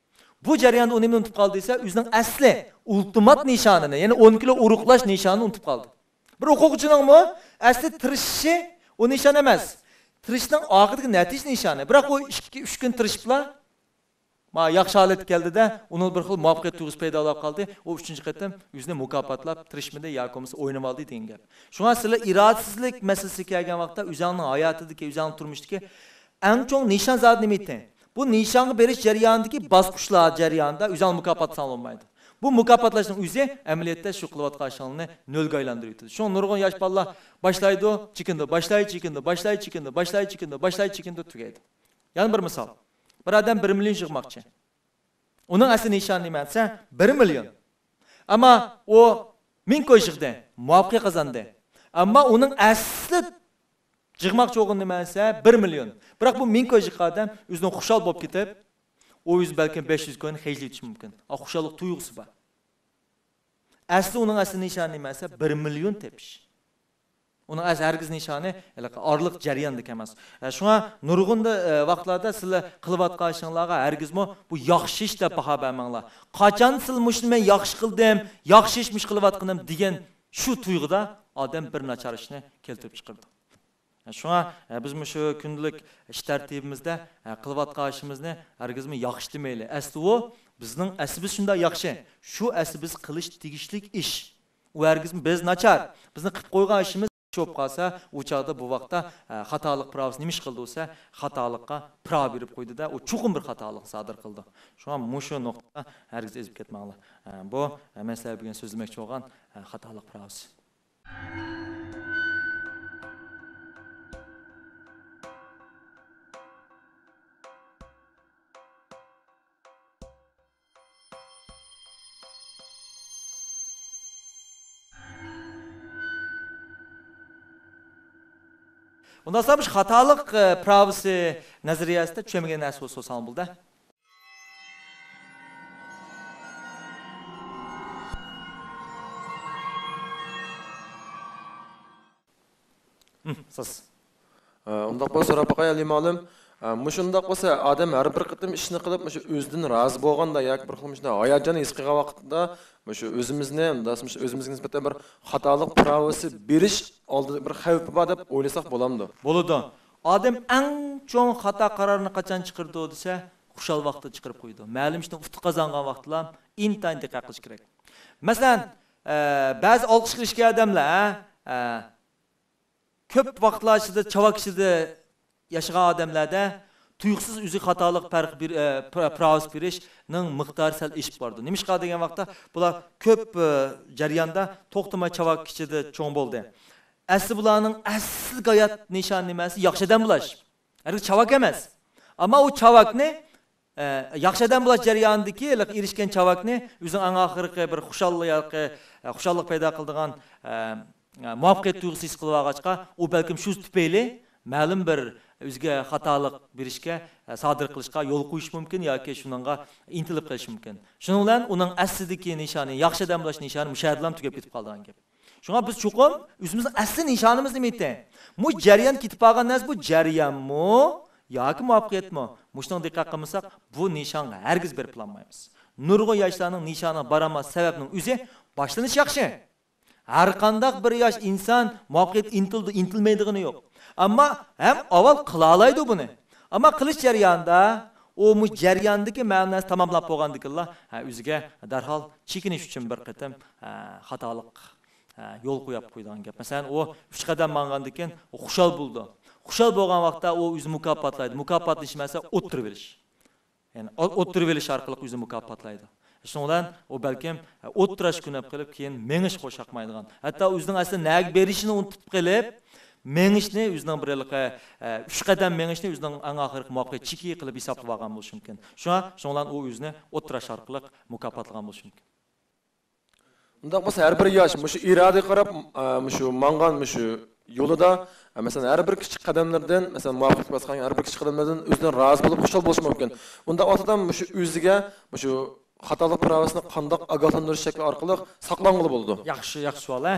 بۇ جەرياندا ئۇ نېمىنى ئۇنتۇپ قالدى دېسە، ئۆزىنىڭ ئەسلى ئۇلتىمات نىشانىنى، يەنى ئون كىلو ئورۇقلاش نىشانىنى ئۇنتۇپ قالدى. بىر ئوقۇغۇچىنىڭمۇ ئەسلى تىرىشىشى ئۇ نىشان ئەمەس. تىرىشىشنىڭ ئاخىرىدىكى نەتىجە نىشانى. بىراق ئۇ ئىككى، ئۈچ كۈن تىرىشىپلا، ما، ياخشى ھالەتكە كەلدى-دە، ئۇنىڭ بىر خىل مۇۋەپپەقىيەت تۇيغۇسى پەيدا بولۇپ قالدى. ئۇ ئۈچىنچى قېتىم ئۆزىنى مۇكاپاتلاپ تىرىشمىدى ياكى بولمىسا ئوينىۋالدى دېگەن گەپ. شۇڭا سىلەر ئىرادىسىزلىك مەسىلىسىگە كەلگەن ۋاقىتتا ئۆزۈڭنىڭ ھاياتىدىكى، ئۆزۈڭنىڭ تۇرمۇشتىكى ئەڭ چوڭ نىشان زادى نېمە ئىدى؟ بۇ نىشانغا بېرىش جەريانىدىكى باسقۇچلار جەريانىدا ئۆزۈڭنى مۇكاپاتلىساڭ بولمايدۇ. بۇ مۇكاپاتلاشنىڭ ئۆزى ئەمەلىيەتتە شۇ قىلىۋاتقان ئىشىڭنى نۆلگە ئايلاندۇرۇۋېتىدۇ. شۇڭا نۇرغۇن ياش بالىلار باشلايدۇ، چېكىنىدۇ، باشلايدۇ، چېكىنىدۇ، باشلايدۇ، چېكىنىدۇ، باشلايدۇ، چېكىنىدۇ، باشلايدۇ، چېكىنىدۇ، تۈگەيدۇ. يەنە بىر مىسال. بىر ئادەم بىر مىليون يىغماقچى. ئۇنىڭ ئەسلى نىشانى نېمە دېسە، بىر مىليون. ئەمما ئۇ مىڭ كوي يىغدى، مۇۋەپپەقىيەت قازاندى. ئەمما ئۇنىڭ ئەسلى يىغماقچى بولغىنى نېمە دېسە، بىر مىليون. بىراق بۇ مىڭ كوي يىغقان ئادەم ئۆزىنىڭ خۇشال بولۇپ كېتىپ، ئۇ ئۆزى بەلكىم بەش يۈز كوينى خەجلىۋېتىشى مۇمكىن. ئا، خۇشاللىق تۇيغۇسى بار. ئەسلى ئۇنىڭ ئەسلى نىشانى نېمە دېسە، بىر مىليون تېپىش. ئۇنىڭ ئەس-، ھەرگىز نىشانى ھېلىقى ئارىلىق جەرياندىكى ئەمەس. ئە، شۇڭا نۇرغۇندا، ئە، ۋاقىتلاردا سىلەر قىلىۋاتقان ئىشىڭلارغا ھەرگىزمۇ بۇ ياخشى ئىش دەپ باھا بەرمەڭلار. قاچان سىلەر مۇشۇنى مەن ياخشى قىلدىم، ياخشى ئىشمۇ قىلىۋاتقىنىم دېگەن شۇ تۇيغۇدا ئادەم بىر ناچار ئىشنى كەلتۈرۈپ چىقىرىدۇ. شۇڭا، ئە، بىز مۇشۇ كۈندىلىك ئىش تەرتىبىمىزدە، ئە، قىلىۋاتقان ئىشىمىزنى ھەرگىزمۇ ياخشى دېمەيلى. ئەسلى ئۇ بىزنىڭ ئەسلىبىز شۇنداق ياخشى. شۇ ئەسلى بىز قىلىش تېگىشلىك ئىش. ئۇ ھەرگىزمۇ بىز ناچار. بىزنىڭ قىلىپ قويغان ئىشىمىز ياخشى بولۇپ قالسا، ئۇ چاغدا بۇ ۋاقىتتا، ئە، خاتالىق پىراۋىسى نېمە ئىش قىلىدۇ دېسە، خاتالىققا پىراۋا بېرىپ قويىدۇ-دە، ئۇ چوقۇم بىر خاتالىق سادىر قىلىدۇ. شۇڭا مۇشۇ نۇقتىدا ھەرگىز ئېزىپ كەتمەڭلار. ئە، بۇ، ئە، مەن سىلەر بۈگۈن سۆزلىمەكچى بولغان، ئە، خاتالىق پىراۋىسى. ئۇنداق بولسا، مۇشۇ خاتالىق، ئە، پىراۋىسى نەزەرىيەسىدە چۈشەنمىگەن نەرسە بولسا سورىساڭ بولدى. ھىم، سىز. ئە، ئۇنداق بولسا سوراپ باقاي، ئەلى مۇئەللىم. ئە، مۇشۇنداق بولسا، ئادەم ھەر بىر قېتىم ئىشنى قىلىپ، مۇشۇ ئۆزىدىن رازى بولغاندا ياكى بىر خىل مۇشۇنداق ھاياجان ھېس قىلغان ۋاقتىدا، مۇشۇ ئۆزىمىزنى، مۇنداق ئۆزىمىزگە نىسبەتەن بىر خاتالىق پىراۋىسى بېرىش ئالدىدا بىر خەۋپى بار دەپ ئويلىساق بولامدۇ؟ بولىدۇ. ئادەم ئەڭ چوڭ خاتا قارارنى قاچان چىقىرىدۇ دېسە، خۇشال ۋاقتىدا چىقىرىپ قويىدۇ. مەلۇم ئىشنى ئۇتۇق قازانغان ۋاقتىلا ئىنتايىن دىققەت قىلىش كېرەك. مەسىلەن، ئە، بەزى ئالقىشقا ئېرىشكەن ئادەملەر، ئە، كۆپ ۋاقىتلار ئىچىدە چاۋاك ئىچىدە ياشىغان ئادەملەردە تۇيۇقسىز ئۆزىگە خاتالىق پەرق بىر، ئە، پىر-، پىراۋىسى بېرىشنىڭ مىقدارى سەل ئېشىپ بارىدۇ. نېمىشقا دېگەن ۋاقىتتا، بۇلار كۆپ، ئە، جەرياندا توختىماي چاۋاك ئىچىدە چوڭ بولدى. ئەسلى بۇلارنىڭ ئەسلىگە ھايات نىشانى نېمە دېسە، ياخشى ئادەم بولاش. ھەرگىز چاۋاك ئەمەس. ئەمما ئۇ چاۋاكنى ئە، ياخشى ئادەم بولاش جەريانىدىكى ھېلىقى ئېرىشكەن چاۋاكنى ئۆزىنىڭ ئەڭ ئاخىرقى بىر خۇشال ياكى، ئە، خۇشاللىق پەيدا قىلىدىغان، ئە، ئە، مۇۋەپپەقىيەت تۇيغۇسى ھېس قىلىۋالغاچقا، ئۇ بەلكىم شۇ تۈپەيلى مەلۇم بىر ئۆزىگە خاتالىق بېرىشكە، ئە، سادىر قىلىشقا يول قويۇشى مۇمكىن ياكى شۇنىڭغا ئىنتىلىپ قېلىشى مۇمكىن. شۇنىڭ بىلەن ئۇنىڭ ئەسلىدىكى نىشانى، ياخشى ئادەم بولاش نىشانى مۇشۇ يەردىلا تۈگەپ كېتىپ قالىدىغان گەپ. شۇڭا بىز چوقۇم ئۆزىمىزنىڭ ئەسلى نىشانىمىز نېمە ئىكەن؟ مۇ جەريان كېتىپ بارغان نەرسە، بۇ جەريانمۇ ياكى مۇۋەپپەقىيەتمۇ؟ مۇشۇنىڭغا دىققەت قىلمىساق، بۇ نىشانغا ھەرگىز بېرىپ بولالمايمىز. نۇرغۇن ياشلارنىڭ نىشانىغا بارالماس سەۋەبنىڭ ئۆزى باشلىنىش ياخشى. ھەر قانداق بىر ياش ئىنسان مۇۋەپپەقىيەتكە ئىنتىلىدۇ، ئىنتىلمەيدىغىنى يوق. ئەمما ھەم ئاۋۋال قىلالايدۇ بۇنى. ئەمما قىلىش جەريانىدا ئۇ مۇ جەرياندىكى مەلۇم نەرسە تاماملاپ بولغاندىكىنلا، ھە، ئۆزىگە دەرھال چېكىنىش ئۈچۈن بىر قېتىم، ھە، خاتالىق، ھە، يول قويۇپ قويىدىغان گەپ. مەسىلەن، ئۇ ئۈچ قەدەم ماڭغاندىن كېيىن ئۇ خۇشال بولىدۇ. خۇشال بولغان ۋاقىتتا ئۇ ئۆزىنى مۇكاپاتلايدۇ. مۇكاپاتلىنىش مەسىلەن ئوتتۇرىۋېلىش. يەنى ئو-، ئوتتۇرىۋېلىش ئارقىلىق ئۆزىنى مۇكاپاتلايدۇ. شۇنىڭ بىلەن ئۇ بەلكىم، ئە، ئوتتۇرا ئۈنەپ قېلىپ، كېيىن مېڭىشقا خۇشياقمايدىغان، ھەتتا ئۆزىنىڭ ئەسلى نەگە بېرىشىنى ئۇنتۇپ قېلىپ، مېڭىشنى ئۆزىنىڭ بىر ھېلىقى، ئە، ئۈچ قەدەم مېڭىشنى ئۆزىنىڭ ئەڭ ئاخىرقى مۇۋەپپەقىيەت چېكى قىلىپ ھېسابلىۋالغان بولۇشى مۇمكىن. شۇڭا، شۇنىڭ بىلەن ئۇ ئۆزىنى ئوتتۇرا ئارقىلىق مۇكاپاتلىغان بولۇشى مۇمكىن. ئۇنداق بولسا، ھەر بىر ياش مۇشۇ ئىرادىگە قاراپ، ئە، مۇشۇ ماڭغان مۇشۇ يولىدا، ئە، مەسىلەن، ھەر بىر كىچىك قەدەملىرىدىن، مەسىلەن، مۇۋەپپەقىيەت باسقان ھەر بىر كىچىك قەدەملىرىدىن ئۆزىدىن رازى بولۇپ خۇشال بولۇشى مۇمكىن. ئۇنداق ۋاقىتتا مۇشۇ ئۆزىگە مۇشۇ خاتالىق پىراۋىسىنى قانداق ئاگاھلاندۇرۇش شەكلى ئارقىلىق ساقلانغىلى بولىدۇ؟ ياخشى، ياخشى سوئال، ھە.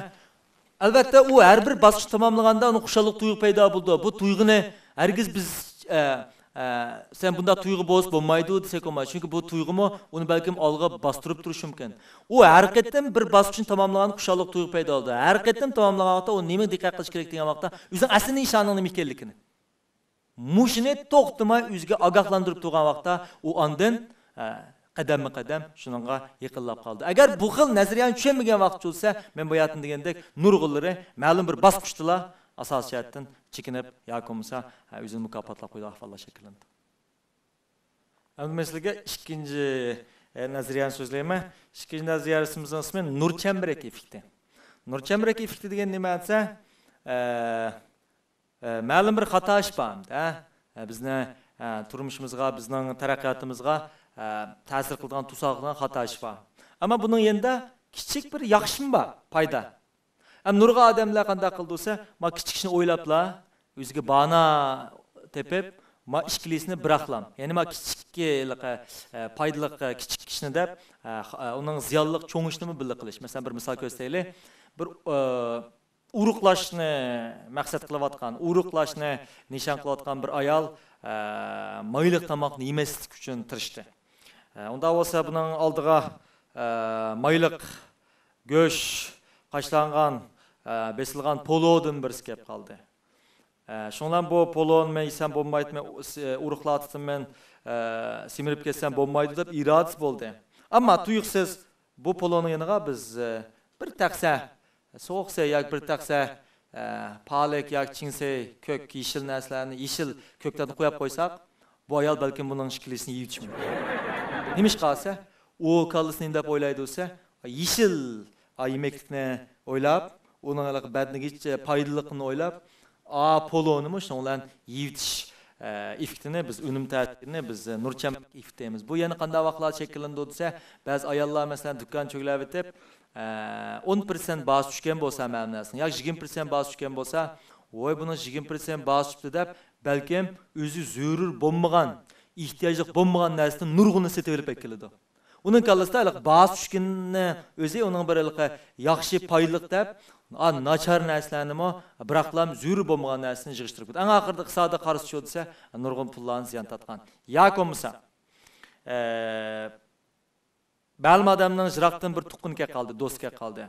ئەلۋەتتە، ئۇ ھەر بىر باسقۇچ تاماملىغاندا ئۇنىڭ خۇشاللىق تۇيغۇ پەيدا بولىدۇ. بۇ تۇيغۇنى ھەرگىز بىز، ئە، ئە، سەن بۇنداق تۇيغۇ بولسا بولمايدۇ دېسەك بولمايدۇ. چۈنكى بۇ تۇيغۇمۇ ئۇنى بەلكىم ئالغا باستۇرۇپ تۇرۇشى مۇمكىن. ئۇ ھەر قېتىم بىر باسقۇچنى تاماملىغاندا خۇشاللىق تۇيغۇ پەيدا بولىدۇ. ھەر قېتىم تاماملىغان ۋاقىتتا ئۇ نېمىگە دىققەت قىلىش كېرەك دېگەن ۋاقىتتا، ئۆزىنىڭ ئەسلى نىشانىنىڭ نېمە ئىكەنلىكىنى. مۇشۇنى توختىماي ئۆزىگە ئاگاھلاندۇرۇپ تۇرغان ۋاقىتتا، ئۇ ئاندىن، ئە، قەدەممۇ قەدەم شۇنىڭغا يېقىنلاپ قالىدۇ. ئەگەر بۇ خىل نەزەرىيەنى چۈشەنمىگەن ۋاقىت بولسا، مەن باياتىن دېگەندەك، نۇرغۇنلىرى مەلۇم بىر باسقۇچتىلا ئاساسىي جەھەتتىن چېكىنىپ ياكى بولمىسا، ھە، ئۆزىنى مۇكاپاتلاپ قويىدىغان ئەھۋاللار شەكىللىنىدۇ. ئەمدى مەن سىلەرگە ئىككىنچى، ئە، نەزەرىيەنى سۆزلەيمەن. ئىككىنچى نەزەرىيەمىزنىڭ ئىسمى نۇر چەمبىرەك ئېففېكتى. نۇر چەمبىرەك ئېففېكتى دېگەن نېمە دېسە، ئە، ئە، مەلۇم بىر خاتا ئىش بار ئەمدى، ھە؟ ئە، بىزنى، ئە، تۇرمۇشىمىزغا، بىزنىڭ تەرەققىياتىمىزغا، ئە، تەسىر قىلىدىغان، توساق قىلىدىغان خاتا ئىش بار. ئەمما بۇنىڭ يېنىدا كىچىك بىر ياخشىمۇ بار، پايدا. ئەمما نۇرغۇن ئادەملەر قانداق قىلىدۇ دېسە، ما كىچىك ئىشنى ئويلاپلا، ئۆزىگە بانا تېپىپ، ما ئىككىلىسىنى بىراقلام، يەنى ما كىچىك، ھېلىقى، ئە، پايدىلىق، ئە، كىچىك ئىشنى دەپ، ئە، خ-، ئە، ئۇنىڭ زىيانلىق چوڭ ئىشنىمۇ بىللە قىلىش. مەسىلەن، بىر مىسال كۆرسەيلى، بىر، ئە، ئورۇقلاشنى مەقسەت قىلىۋاتقان، ئورۇقلاشنى نىشان قىلىۋاتقان بىر ئايال، ئە، مايلىق تاماقنى يېمەسلىك ئۈچۈن تىرىشتى. ئە، ئۇنداق بولسا، بۇنىڭ ئالدىغا، ئە، مايلىق، گۆش، قاشلانغان، ئە، بېسىلغان پولودىن بىرسى كەپ قالدى. ئە، شۇڭلار بۇ پولونى مەن يېسەم بولمايدۇ، مەن ئۇ-، سى-، ئورۇقلاتتىم، مەن، ئە، سېمىرىپ كەتسەم بولمايدۇ دەپ ئىرادىسى بولدى. ئەمما تۇيۇقسىز بۇ پولونىڭ يېنىغا بىز، ئە، بىر تەخسە سوغۇق سەي ياكى بىر تەخسە، ئە، پالەك ياكى چىڭسەي، كۆك، يېشىل نەرسىلەرنى، يېشىل كۆكلەرنى قويۇپ قويساق، بۇ ئايال بەلكىم بۇنىڭ ئىككىلىسىنى يېيىۋېتىشى مۇمكىن. نېمىشقا دېسە، ئۇ كاللىسى نېمە دەپ ئويلايدۇ دېسە، يېشىل، ئا، يېمەكلىكنى ئويلاپ، ئۇنىڭ ھېلىقى بەدىنىگە پايدىلىقىنى ئويلاپ، ئا، پولونىمۇ شۇنىڭ بىلەن يېيىۋېتىش، ئە، ئېففېكتىنى بىز، ئۈنۈم تەسىرىنى بىز نۇر چەمبىرەك ئېففېكت دەيمىز. بۇ يەنە قانداق ۋاقىتلاردا شەكىللىنىدۇ دېسە، بەزى ئاياللار، مەسىلەن، دۇكان چۆگىلەۋېتىپ، ئە، ئون پىرسەنت باھاسى چۈشكەن بولسا مەلۇم نەرسىنىڭ، ياكى يىگىرمە پىرسەنت باھاسى چۈشكەن بولسا، ۋوي، بۇنىڭ يىگىرمە پىرسەنت باھاسى چۈشتى دەپ، بەلكىم ئۆزى زۆرۈر بولمىغان، ئېھتىياجلىق بولمىغان نەرسىدىن نۇرغۇنىنى سېتىۋېلىپ ئەكېلىدۇ. ئۇنىڭ كاللىسىدا ھېلىقى باھاسى چۈشكىنىنى ئۆزى ئۇنىڭ بىر ھېلىقى ياخشى، پايدىلىق دەپ، ئا، ناچار نەرسىلەرنىمۇ بىراقلام زۆرۈر بولمىغان نەرسىنى يىغىشتۇرۇپ كېتىدۇ. ئەڭ ئاخىرىدا ئىقتىسادى قارىسا شۇ دېسە، نۇرغۇن پۇللارنى زىيان تارتقان. ياكى بولمىسا، ئە، مەلۇم ئادەمنىڭ يىراقتىن بىر تۇغقىنى كەپ قالدى، دوستى كەپ قالدى.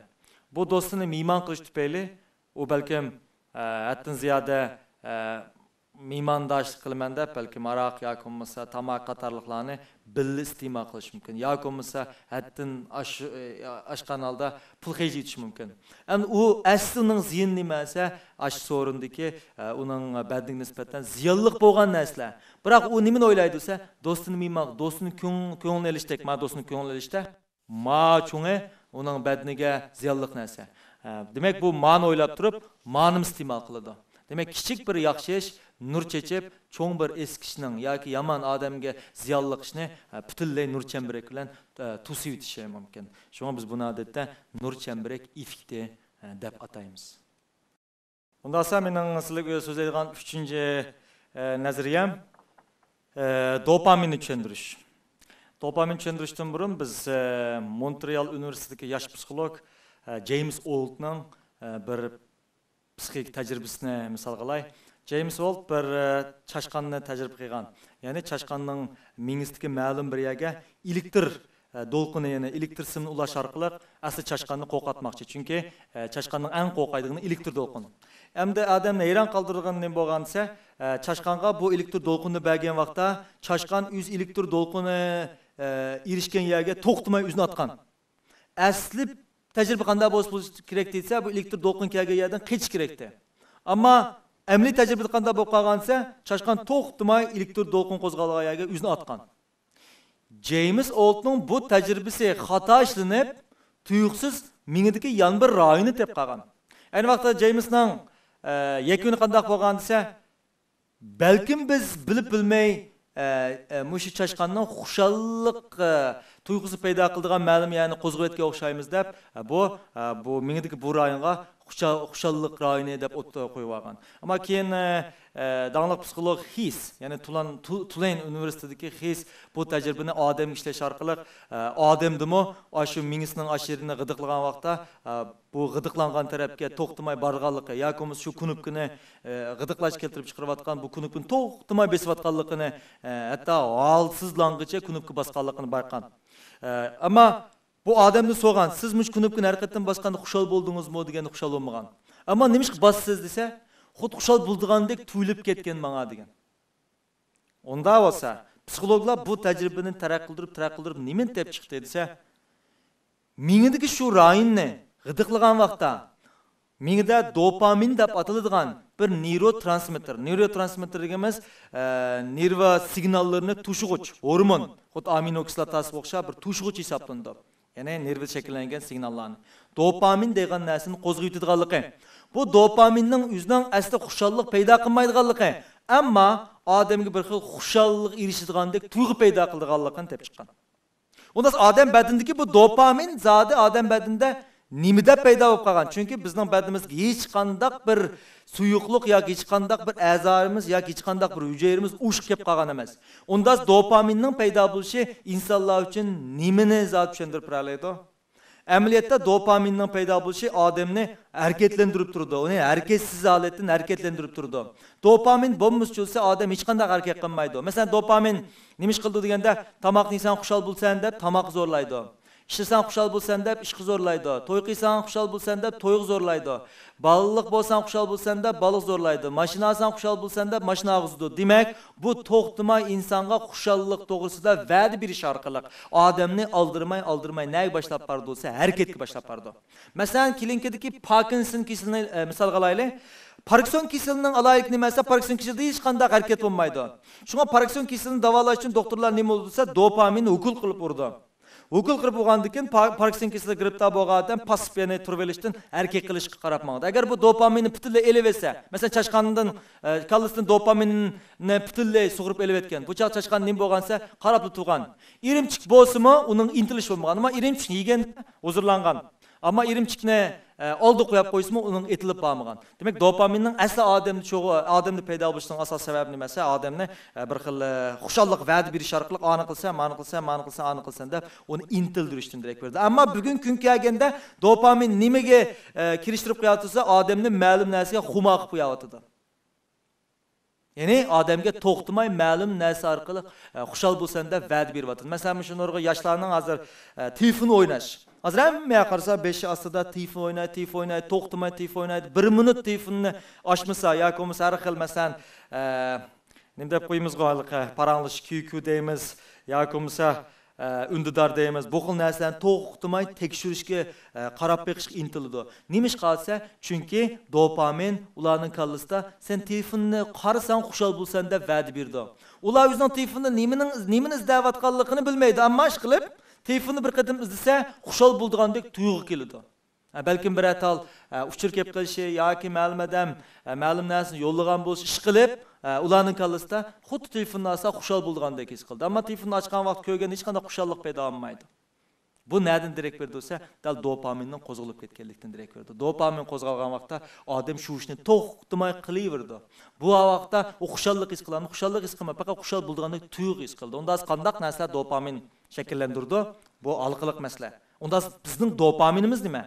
بۇ دوستىنى مېھمان قىلىش تۈپەيلى ئۇ بەلكىم، ئە، ھەددىدىن زىيادە، ئە، مېھمانداشلىق قىلىمەن دەپ، بەلكىم ھاراق ياكى بولمىسا تاماكا قاتارلىقلارنى بىللە ئىستېمال قىلىشى مۇمكىن. ياكى بولمىسا ھەددىدىن ئاش-، ئاشقان ھالدا پۇل خەجلىۋېتىشى مۇمكىن. ئەمدى ئۇ ئەسلى ئۇنىڭ زىيىنى نېمە دېسە، ئاشۇ سورۇندىكى، ئە، ئۇنىڭ بەدىنىگە نىسبەتەن زىيانلىق بولغان نەرسىلەر. بىراق ئۇ نېمىنى ئويلايدۇ دېسە، دوستىنى مېھمان، دوستىنى كۆڭ-، كۆڭلىنى ئېلىشتەك، ما دوستىنى كۆڭلىنى ئېلىشتە. ما چوڭى ئۇنىڭ بەدىنىگە زىيانلىق نەرسە. ئە، دېمەك، بۇ مانى ئويلاپ تۇرۇپ، مانىمۇ ئىستېمال قىلىدۇ. دېمەك، كىچىك بىر ياخشى ئىش نۇر چېچىپ، چوڭ بىر ئېسىق ئىشنىڭ ياكى يامان ئادەمگە زىيانلىق ئىشنى، ئە، پۈتۈنلەي نۇر چەمبىرەك بىلەن، ئە، توسۇۋېتىشى مۇمكىن. شۇڭا بىز بۇنى ئادەتتە نۇر چەمبىرەك ئېففېكتى، ئە، دەپ ئاتايمىز. ئۇنداقسا مېنىڭ سىلەرگە سۆزلەيدىغان ئۈچىنچى، ئە، نەزەرىيەم، ئە، دوپامىننى چۈشەندۈرۈش. دوپامىن چۈشەندۈرۈشتىن بۇرۇن بىز، ئە، مونترېئال ئۇنىۋېرسىتېتىدىكى ياش پسىخولوگ، ئە، جېيمس ئولتنىڭ، ئە، بىر پسىخىك تەجرىبىسىنى مىسالغا ئالاي. جېيمس ئولت بىر، ئە، چاشقاننى تەجرىبە قىلغان. يەنى چاشقاننىڭ مېڭىسىدىكى مەلۇم بىر يەرگە ئېلېكتر ئە، دولقۇنى، يەنى ئېلېكتر سىمىنى ئۇلاش ئارقىلىق ئەسلى چاشقاننى قورقۇتماقچى. چۈنكى، ئە، چاشقاننىڭ ئەڭ قورقايدىغىنى ئېلېكتر دولقۇنى. ئەمدى ئادەمنى ھەيران قالدۇرىدىغىنى نېمە بولغان دېسە، ئە، چاشقانغا بۇ ئېلېكتر دولقۇنىنى بەرگەن ۋاقىتتا، چاشقان ئۆز ئېلېكتر دولقۇنى، ئە، ئېرىشكەن يەرگە توختىماي ئۆزىنى ئاتقان. ئەسلى تەجرىبە قانداق بولسا بولۇشى كېرەك دېسە، بۇ ئېلېكتر دولقۇن كەلگەن يەردىن قېچىش كېرەكتى. ئەمما ئەمەلىي تەجرىبىدە قانداق بولۇپ قالغان دېسە، چاشقان توختىماي ئېلېكتر دولقۇن قوزغالغان يەرگە ئۆزىنى ئاتقان. جېيمس ئولتنىڭ بۇ تەجرىبىسى خاتا ئىشلىنىپ، تۇيۇقسىز مېڭىدىكى يەنە بىر رايوننى تېپىپ قالغان. ئەينى ۋاقىتتا جېيمسنىڭ، ئە، يەكۈنى قانداق بولغان دېسە، بەلكىم بىز بىلىپ بىلمەي، ئە، ئە، مۇشۇ چاشقاننىڭ خۇشاللىق، ئە، تۇيغۇسى پەيدا قىلىدىغان مەلۇم يەرنى قوزغىۋەتكەن ئوخشايمىز دەپ، ئە، بۇ، ئە، بۇ مېڭىدىكى بۇ رايونغا خۇشال-، خۇشاللىق رايونى دەپ ئوتتۇرىغا قويۇۋالغان. ئەمما كېيىن، ئە، ئە، داڭلىق پسىخولوگ خېيس، يەنى تۇلان-، تۇ-، تۇلەين ئۇنىۋېرسىتېتىدىكى خېيس بۇ تەجرىبىنى ئادەمگە ئىشلەش ئارقىلىق، ئە، ئادەمدىمۇ ئاشۇ مېڭىسىنىڭ ئاشۇ يېرىنى غىدىقلىغان ۋاقىتتا، ئە، بۇ غىدىقلانغان تەرەپكە توختىماي بارغانلىقى ياكى بولمىسا شۇ كۇنۇپكىنى، ئە، غىدىقلاش كەلتۈرۈپ چىقىرىۋاتقان بۇ كۇنۇپكىنى توختىماي بېسىۋاتقانلىقىنى، ئە، ھەتتا ھالسىزلانغىچە كۇنۇپكا باسقانلىقىنى بايقىغان. ئە، ئەمما بۇ ئادەمدىن سورىغان، سىز مۇشۇ كۇنۇپكىنى ھەر قېتىم باسقاندا خۇشال بولدىڭىزمۇ دېگەندە خۇشال بولمىغان. ئەمما نېمىشقا باسىسىز دېسە، خۇددى خۇشال بولىدىغاندەك تۇيۇلۇپ كەتكەن ماڭا دېگەن. ئۇنداق بولسا، پسىخولوگلار بۇ تەجرىبىنى تەرەققىي قىلدۇرۇپ، تەرەققىي قىلدۇرۇپ نېمىنى تېپىپ چىقتى دېسە، مېڭىدىكى شۇ رايوننى غىدىقلىغان ۋاقىتتا، مېڭىدە دوپامىن دەپ ئاتىلىدىغان بىر نېيروترانسمىتتېر، نېيروترانسمىتتېر دېگىنىمىز، ئە، نېرۋا سىگناللىرىنى توشۇغۇچ ھورمون، خۇددى ئامىنو كىسلاتاسىغا ئوخشاپ بىر توشۇغۇچ ھېسابلىنىدۇ. يەنى نېرۋىدا شەكىللەنگەن سىگناللارنى. دوپامىن دېگەن نەرسىنى قوزغىۋېتىدىغانلىقى. بۇ دوپامىننىڭ ئۆزىنىڭ ئەسلى خۇشاللىق پەيدا قىلمايدىغانلىقى، ئەمما ئادەمگە بىر خىل خۇشاللىق ئېرىشىدىغاندەك تۇيغۇ پەيدا قىلىدىغانلىقىنى تېپىپ چىققان. ئۇنداق ئادەم بەدىنىدىكى بۇ دوپامىن زادى ئادەم بەدىنىدە نېمە دەپ پەيدا بولۇپ قالغان؟ چۈنكى بىزنىڭ بەدىنىمىزگە ھېچقانداق بىر سۇيۇقلۇق ياكى ھېچقانداق بىر ئەزالىرىمىز ياكى ھېچقانداق بىر ھۈجەيرىمىز ئۇشۇپ كېلىپ قالغان ئەمەس. ئۇندا دوپامىننىڭ پەيدا بولۇشى ئىنسانلار ئۈچۈن نېمىنى زادى چۈشەندۈرۈپ بېرەلەيدۇ؟ ئەمەلىيەتتە دوپامىننىڭ پەيدا بولۇشى ئادەمنى ھەرىكەتلەندۈرۈپ تۇرىدۇ، ئۇنى ھەرىكەتسىز ھالەتتىن ھەرىكەتلەندۈرۈپ تۇرىدۇ. دوپامىن بومبىسى چۈشسە ئادەم ھېچقانداق ھەرىكەت قىلمايدۇ. مەسىلەن، دوپامىن نېمە ئىش قىلىدۇ دېگەندە، تاماقنى يېسەڭ خۇشال بولىسەن دەپ تاماققا زورلايدۇ. ئىشلىسەڭ خۇشال بولىسەن دەپ ئىشقا زورلايدۇ. توي قىلساڭ خۇشال بولىسەن دەپ تويغا زورلايدۇ. بالىلىق بولساڭ خۇشال بولىسەن دەپ بالىغا زورلايدۇ. ماشىنا ئالساڭ خۇشال بولىسەن دەپ ماشىنا ئالغۇزىدۇ. دېمەك، بۇ توختىماي ئىنسانغا خۇشاللىق توغرىسىدا ۋەدە بېرىش ئارقىلىق ئادەمنى ئالدىرىماي، ئالدىرىماي نەگە باشلاپ بارىدۇ دېسە، ھەرىكەتكە باشلاپ بارىدۇ. مەسىلەن، كېلىنكىدىكى پاركىنسون كېسىلىنى، ئە، مىسالغا ئالايلى. پاركىنسون كېسىلىنىڭ ئالاھىدىلىكى نېمە دېسە، پاركىنسون كېسىلىدە ھېچقانداق ھەرىكەت بولمايدۇ. شۇڭا پاركىنسون كېسىلىنى داۋالاش ئۈچۈن دوختۇرلار نېمە بولىدۇ دېسە، دوپامىننى ئوكۇل قىلىپ ئۇرىدۇ. ئوكۇل قىلىپ بولغاندىن كېيىن، پا-، پاركىنسون كېسىلىگە گىرىپتار بولغان ئادەم پاسسىپ، يەنى تۇرۇۋېلىشتىن ھەرىكەت قىلىشقا قاراپ ماڭىدۇ. ئەگەر بۇ دوپامىننى پۈتۈنلەي ئېلىۋەتسە، مەسىلەن، چاشقاندىن، ئە، كاللىسىدىن دوپامىننى پۈتۈنلەي سۇغۇرۇپ ئېلىۋەتكەن، بۇ چاغ چاشقان نېمە بولغان دېسە، قاراپلا تۇرغان. ئىرىمچىك بولسىمۇ، ئۇنىڭ ئىنتىلىشى بولمىغان. ئەمما ئىرىمچىكنى يېگەندە ھۇزۇرلانغان. ئەمما ئىرىمچىكنى، ئە، ئالدىغا قويۇپ قويسىمۇ، ئۇنىڭ ئېتىلىپ بارمىغان. دېمەك، دوپامىننىڭ ئەسلى ئادەمدە چوغ-، ئادەمدە پەيدا بولۇشىنىڭ ئاساسىي سەۋەبى نېمە دېسە، ئادەمنى، ئە، بىر خىل، ئە، خۇشاللىق ۋەدە بېرىش ئارقىلىق، ئانى قىلسەن، مانى قىلسەن، مانى قىلسەن، ئانى قىلسەن دەپ ئۇنى ئىنتىلدۈرۈشتىن دېرەك بېرىدۇ. ئەمما بۈگۈنكى كۈنگە كەلگەندە دوپامىن نېمىگە، ئە، كىرىشتۈرۈپ قويۇۋاتىدۇ دېسە، ئادەمنى مەلۇم نەرسىگە خۇمار قىلىپ قويۇۋاتىدۇ. يەنى ئادەمگە توختىماي مەلۇم نەرسە ئارقىلىق، ئە، خۇشال بولسەن دەپ ۋەدە بېرىۋاتىدۇ. مەسىلەن، مۇشۇ نۇرغۇن ياشلارنىڭ ھازىر، ئە، تېلېفون ئويناش. ھازىر ھەممە يەرگە قارىسا، بېشى ئاستىدا تېلېفون ئوينايدۇ، تېلېفون ئوينايدۇ، توختىماي تېلېفون ئوينايدۇ. بىر مىنۇت تېلېفوننى ئاچمىسا ياكى بولمىسا ھەر خىل، مەسىلەن، ئە، نېمە دەپ قويىمىزغۇ، ھېلىقى پاراڭلىشىش، كيۇ كيۇ دەيمىز ياكى بولمىسا، ئە، ئۈندىدار دەيمىز، بۇ خىل نەرسىلەرنى توختىماي تەكشۈرۈشكە، ئە، قاراپ بېقىشقا ئىنتىلىدۇ. نېمىشقا دېسە، چۈنكى دوپامىن ئۇلارنىڭ كاللىسىدا، سەن تېلېفوننى قارىساڭ خۇشال بولىسەن دەپ ۋەدە بېرىدۇ. ئۇلار ئۆزىنىڭ تېلېفوندا نېمىنىڭ، نېمىنى ئىزدەۋاتقانلىقىنى بىلمەيدۇ، ئەمما ئىشقىلىپ تېلېفوننى بىر قېتىم ئىزدىسە خۇشال بولىدىغاندەك تۇيغۇ كېلىدۇ. ھە، بەلكىم بىرەر تال، ھە، ئۇچۇر كەپ قېلىشى ياكى مەلۇم ئادەم، ھە، مەلۇم نەرسىنى يوللىغان بولسا ئىشقىلىپ، ھە، ئۇلارنىڭ كاللىسىدا خۇددى تېلېفوننى ئالسا خۇشال بولىدىغاندەك ھېس قىلىدۇ. ئەمما تېلېفوننى ئاچقان ۋاقىت كۆرگەندە ھېچقانداق خۇشاللىق پەيدا بولمايدۇ. بۇ نەدىن دېرەك بېرىدۇ دېسە، دەل دوپامىننىڭ قوزغىلىپ كەتكەنلىكتىن دېرەك بېرىدۇ. دوپامىن قوزغالغان ۋاقىتتا ئادەم شۇ ئىشنى توختىماي قىلىۋېرىدۇ. بۇ ۋاقىتتا ئۇ خۇشاللىق ھېس قىلامدۇ؟ خۇشاللىق ھېس قىلماي، پەقەت خۇشال بولىدىغاندەك تۇيغۇ ھېس قىلىدۇ. ئۇندا قانداق نەرسىلەر دوپامىن شەكىللەندۈرىدۇ؟ بۇ ھالقىلىق مەسىلە. ئۇندا بىزنىڭ دوپامىنىمىز نېمە؟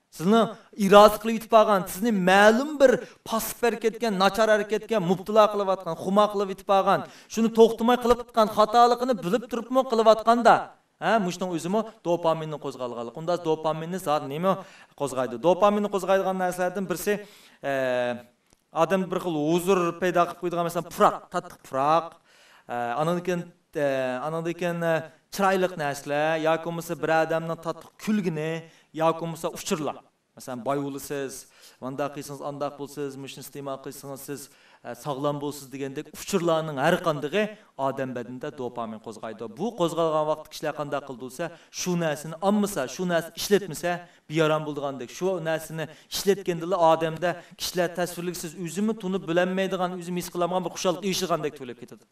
سىزنىڭ ئىرادە قىلىپ يېتىپ بارغان، سىزنى مەلۇم بىر پاسسىپ ھەرىكەتكە، ناچار ھەرىكەتكە مۇپتىلا قىلىۋاتقان، خۇمار قىلىپ يېتىپ بارغان، شۇنى توختىماي قىلىۋاتقان خاتالىقىنى بىلىپ تۇرۇپمۇ قىلىۋاتقاندا، ھە، مۇشۇنىڭ ئۆزىمۇ دوپامىننى قوزغالغانلىق. ئۇندا دوپامىننى زادى نېمە قوزغايدۇ؟ دوپامىننى قوزغايدىغان نەرسىلەردىن بىرسى، ئە، ئادەمدە بىر خىل ھۇزۇر پەيدا قىلىپ قويىدىغان، مەسىلەن، پۇراق، تاتلىق پۇراق، ئە، ئانىڭدىن كېيىن، ئە، ئانىڭدىن كېيىن، ئە، چىرايلىق نەرسىلەر ياكى بولمىسا بىر ئادەمنىڭ تاتلىق كۈلگىنى ياكى بولمىسا ئۇچۇرلار. مەسىلەن، باي بولىسىز، مۇنداق قىلسىڭىز، ئانداق بولىسىز، مۇشۇنى ئىستېمال قىلسىڭىز، سىز، ئە، ساغلام بولىسىز دېگەندەك ئۇچۇرلارنىڭ ھەر قاندىقى ئادەم بەدىنىدە دوپامىن قوزغايدۇ. بۇ قوزغالغان ۋاقىتتا كىشىلەر قانداق قىلىدۇ دېسە، شۇ نەرسىنى ئالمىسا، شۇ نەرسىنى ئىشلەتمىسە، بىئارام بولىدىغاندەك، شۇ نەرسىنى ئىشلەتكەندىلا ئادەمدە كىشىلەر تەسۋىرلىگۈسىز، ئۆزىمۇ تونۇپ بىلەلمەيدىغان، ئۆزىمۇ ھېس قىلالمىغان بىر خۇشاللىق ئېرىشىدىغاندەك تۇيۇلۇپ كېتىدۇ.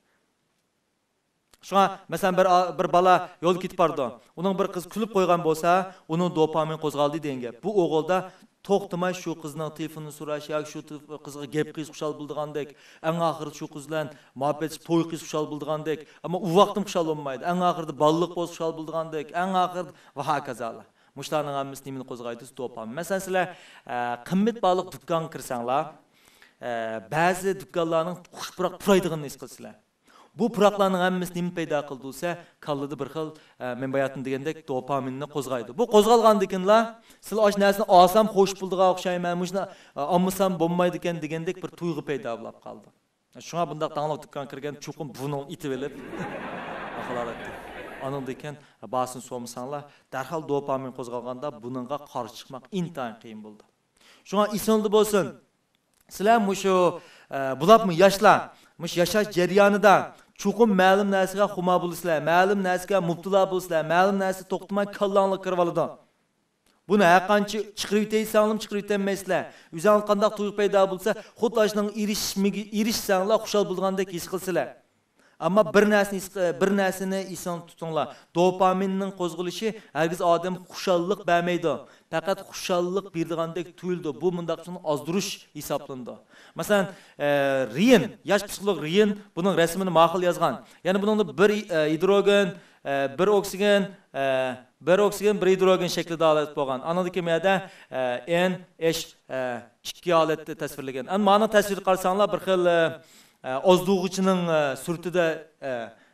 شۇڭا، مەسىلەن، بىر، بىر بالا يولدا كېتىپ بارىدۇ. ئۇنىڭ بىر قىز كۈلۈپ قويغان بولسا، ئۇنىڭ دوپامىن قوزغالدى دېگەن گەپ. بۇ ئوغۇلدا توختىماي شۇ قىزنىڭ تېلېفونىنى سوراش ياكى شۇ تېلېف-، قىزغا گەپ قىلسا خۇشال بولىدىغاندەك، ئەڭ ئاخىرىدا شۇ قىز بىلەن مۇھەببەتلىشىپ توي قىلسا خۇشال بولىدىغاندەك، ئەمما ئۇ ۋاقىتمۇ خۇشال بولمايدۇ. ئەڭ ئاخىرىدا بالىلىق بولسا خۇشال بولىدىغاندەك، ئەڭ ئاخىرىدا ۋە ھاكازالار. مۇشۇلارنىڭ ھەممىسى نېمىنى قوزغايدۇ دېسە، دوپامىن. مەسىلەن، سىلەر، ئە، قىممەت باھالىق دۇكانغا كىرسەڭلار، ئە، بەزى دۇكانلارنىڭ خۇش پۇراق پۇرايدىغىنىنى ھېس قىلىسىلەر. بۇ پۇراقلارنىڭ ھەممىسى نېمە پەيدا قىلىدۇ دېسە، كاللىدا بىر خىل، ئە، مەن باياتىن دېگەندەك دوپامىننى قوزغايدۇ. بۇ قوزغالغاندىن كېيىنلا، سىلەر ئاشۇ نەرسىنى ئالسام خوش بولىدىغان ئوخشايمەن، مۇشۇنى، ئە، ئالمىسام بولمايدىكەن دېگەندەك بىر تۇيغۇ پەيدا بولۇپ قالىدۇ. شۇڭا بۇنداق داڭلىق دۇكانغا كىرگەندە چوقۇم بۇرنۇڭنى ئېتىۋېلىپ، ئاندىن كېيىن باھاسىنى سورىمىساڭلار، دەرھال دوپامىن قوزغالغاندا بۇنىڭغا قارشى چىقماق ئىنتايىن قىيىن بولىدۇ. شۇڭا ئېسىڭلاردا بولسۇن، سىلەر مۇشۇ، ئە، بولۇپمۇ ياشلار، مۇشۇ ياشاش جەريانىدا چوقۇم مەلۇم نەرسىگە خۇمار بولىسىلەر، مەلۇم نەرسىگە مۇپتىلا بولىسىلەر، مەلۇم نەرسە توختىماي كاللاڭلارغا كىرىۋالىدۇ. بۇنى ھەرقانچە چىقىرىۋېتەي دېسەڭلارمۇ چىقىرىۋېتەلمەيسىلەر. ئۆزۈڭلاردا قانداق تۇيغۇ پەيدا بولسا، خۇددى ئاشۇنىڭغا ئېرىشمىگە-، ئېرىشسەڭلار خۇشال بولىدىغاندەك ھېس قىلىسىلەر. ئەمما بىر نەرسىنى ھېس-، بىر نەرسىنى ئېسىڭلاردا تۇتۇڭلار. دوپامىننىڭ قوزغىلىشى ھەرگىز ئادەمگە خۇشاللىق بەرمەيدۇ. پەقەت خۇشاللىق بېرىدىغاندەك تۇيۇلىدۇ. بۇ مۇنداق ئىشنى ئازدۇرۇش ھېسابلىنىدۇ. مەسىلەن، ئە، رېيىن، ياش پسىخولوگ رېيىن بۇنىڭ رەسىمىنى ماقۇل يازغان. يەنى بۇنىڭدا بىر، ئە، گىدروگېن، ئە، بىر ئوكسىگېن، ئە، بىر ئوكسىگېن، بىر گىدروگېن شەكلىدە ھالەت بولغان. ئانىڭدىن كېيىن بۇ يەردە، ئە، ئېن ئېچ، ئە، ئىككى ھالەتتە تەسۋىرلىگەن. ئەمما مانا تەسۋىرگە قارىساڭلار، بىر خىل، ئە، ئە، ئازدۇرغۇچىنىڭ، ئە، سۈرىتىدە، ئە،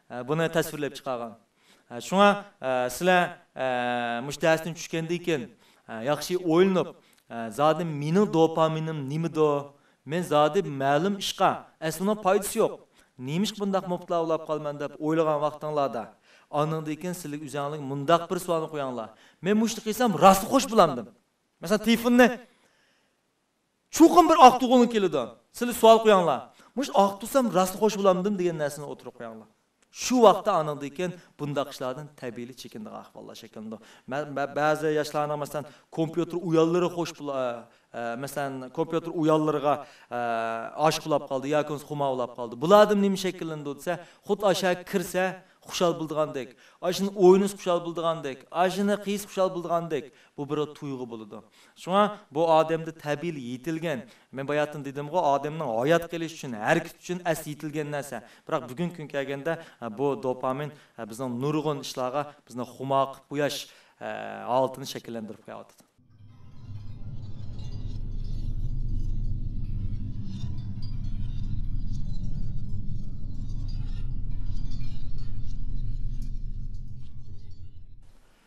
ئە، بۇنى تەسۋىرلەپ چىقارغان. ئە، شۇڭا، ئە، سىلەر، ئە، مۇشۇ دەرستىن چۈشكەندىن كېيىن، ئە، ياخشى ئويلىنىپ، ئە، زادى مېنىڭ دوپامىنىم نېمىدۇ؟ مەن زادى مەلۇم ئىشقا، ئەسلى ئۇنىڭ پايدىسى يوق. نېمىشقا بۇنداق مۇپتىلا بولاپ قالىمەن دەپ ئويلىغان ۋاقتىڭلاردا، ئانىڭدىن كېيىن سىلەر ئۆزۈڭلارغا مۇنداق بىر سوئالنى قويۇڭلار. مەن مۇشۇنى قىلسام راستلا خوش بولامدىم؟ مەسىلەن، تېلېفوننى چوقۇم بىر ئاقتۇرغۇڭ كېلىدۇ. سىلەر سوئال قويۇڭلار. مۇشۇ ئاقتۇرسام راستلا خوش بولامدىم دېگەن نەرسىنى ئوتتۇرىغا قويۇڭلار. شۇ ۋاقىتتا ئانىڭدىن كېيىن بۇنداق ئىشلاردىن تەبىئىيلا چېكىنىدىغان ئەھۋاللار شەكىللىنىدۇ. مە-، مە-، بەزى ياشلارنىڭ، مەسىلەن، كومپيۇتېر ئويۇنلىرى خوش بولا-، ئە، مەسىلەن، كومپيۇتېر ئويۇنلىرىغا، ئە، ئاشىق بولاپ قالدى ياكى بولمىسا خۇمار بولاپ قالدى. بۇلاردىن نېمە شەكىللىنىدۇ دېسە، خۇددى ئاشۇ كىرسە خۇشال بولىدىغاندەك، ئاشۇنى ئوينىسا خۇشال بولىدىغاندەك، ئاشۇنى قىلسا خۇشال بولىدىغاندەك، بۇ بىر تۇيغۇ بولىدۇ. شۇڭا بۇ ئادەمدە تەبىئىيلا يېتىلگەن، مەن باياتىن دېدىمغۇ، ئادەمنىڭ ھايات قېلىش ئۈچۈن، ھەرىكەت ئۈچۈن ئەسلى يېتىلگەن نەرسە. بىراق بۈگۈنكى كۈنگە كەلگەندە، بۇ دوپامىن بىزنىڭ نۇرغۇن ئىشلارغا بىزنى خۇمار قىلىپ قويۇش ھالىتىنى شەكىللەندۈرۈپ قويۇۋاتىدۇ.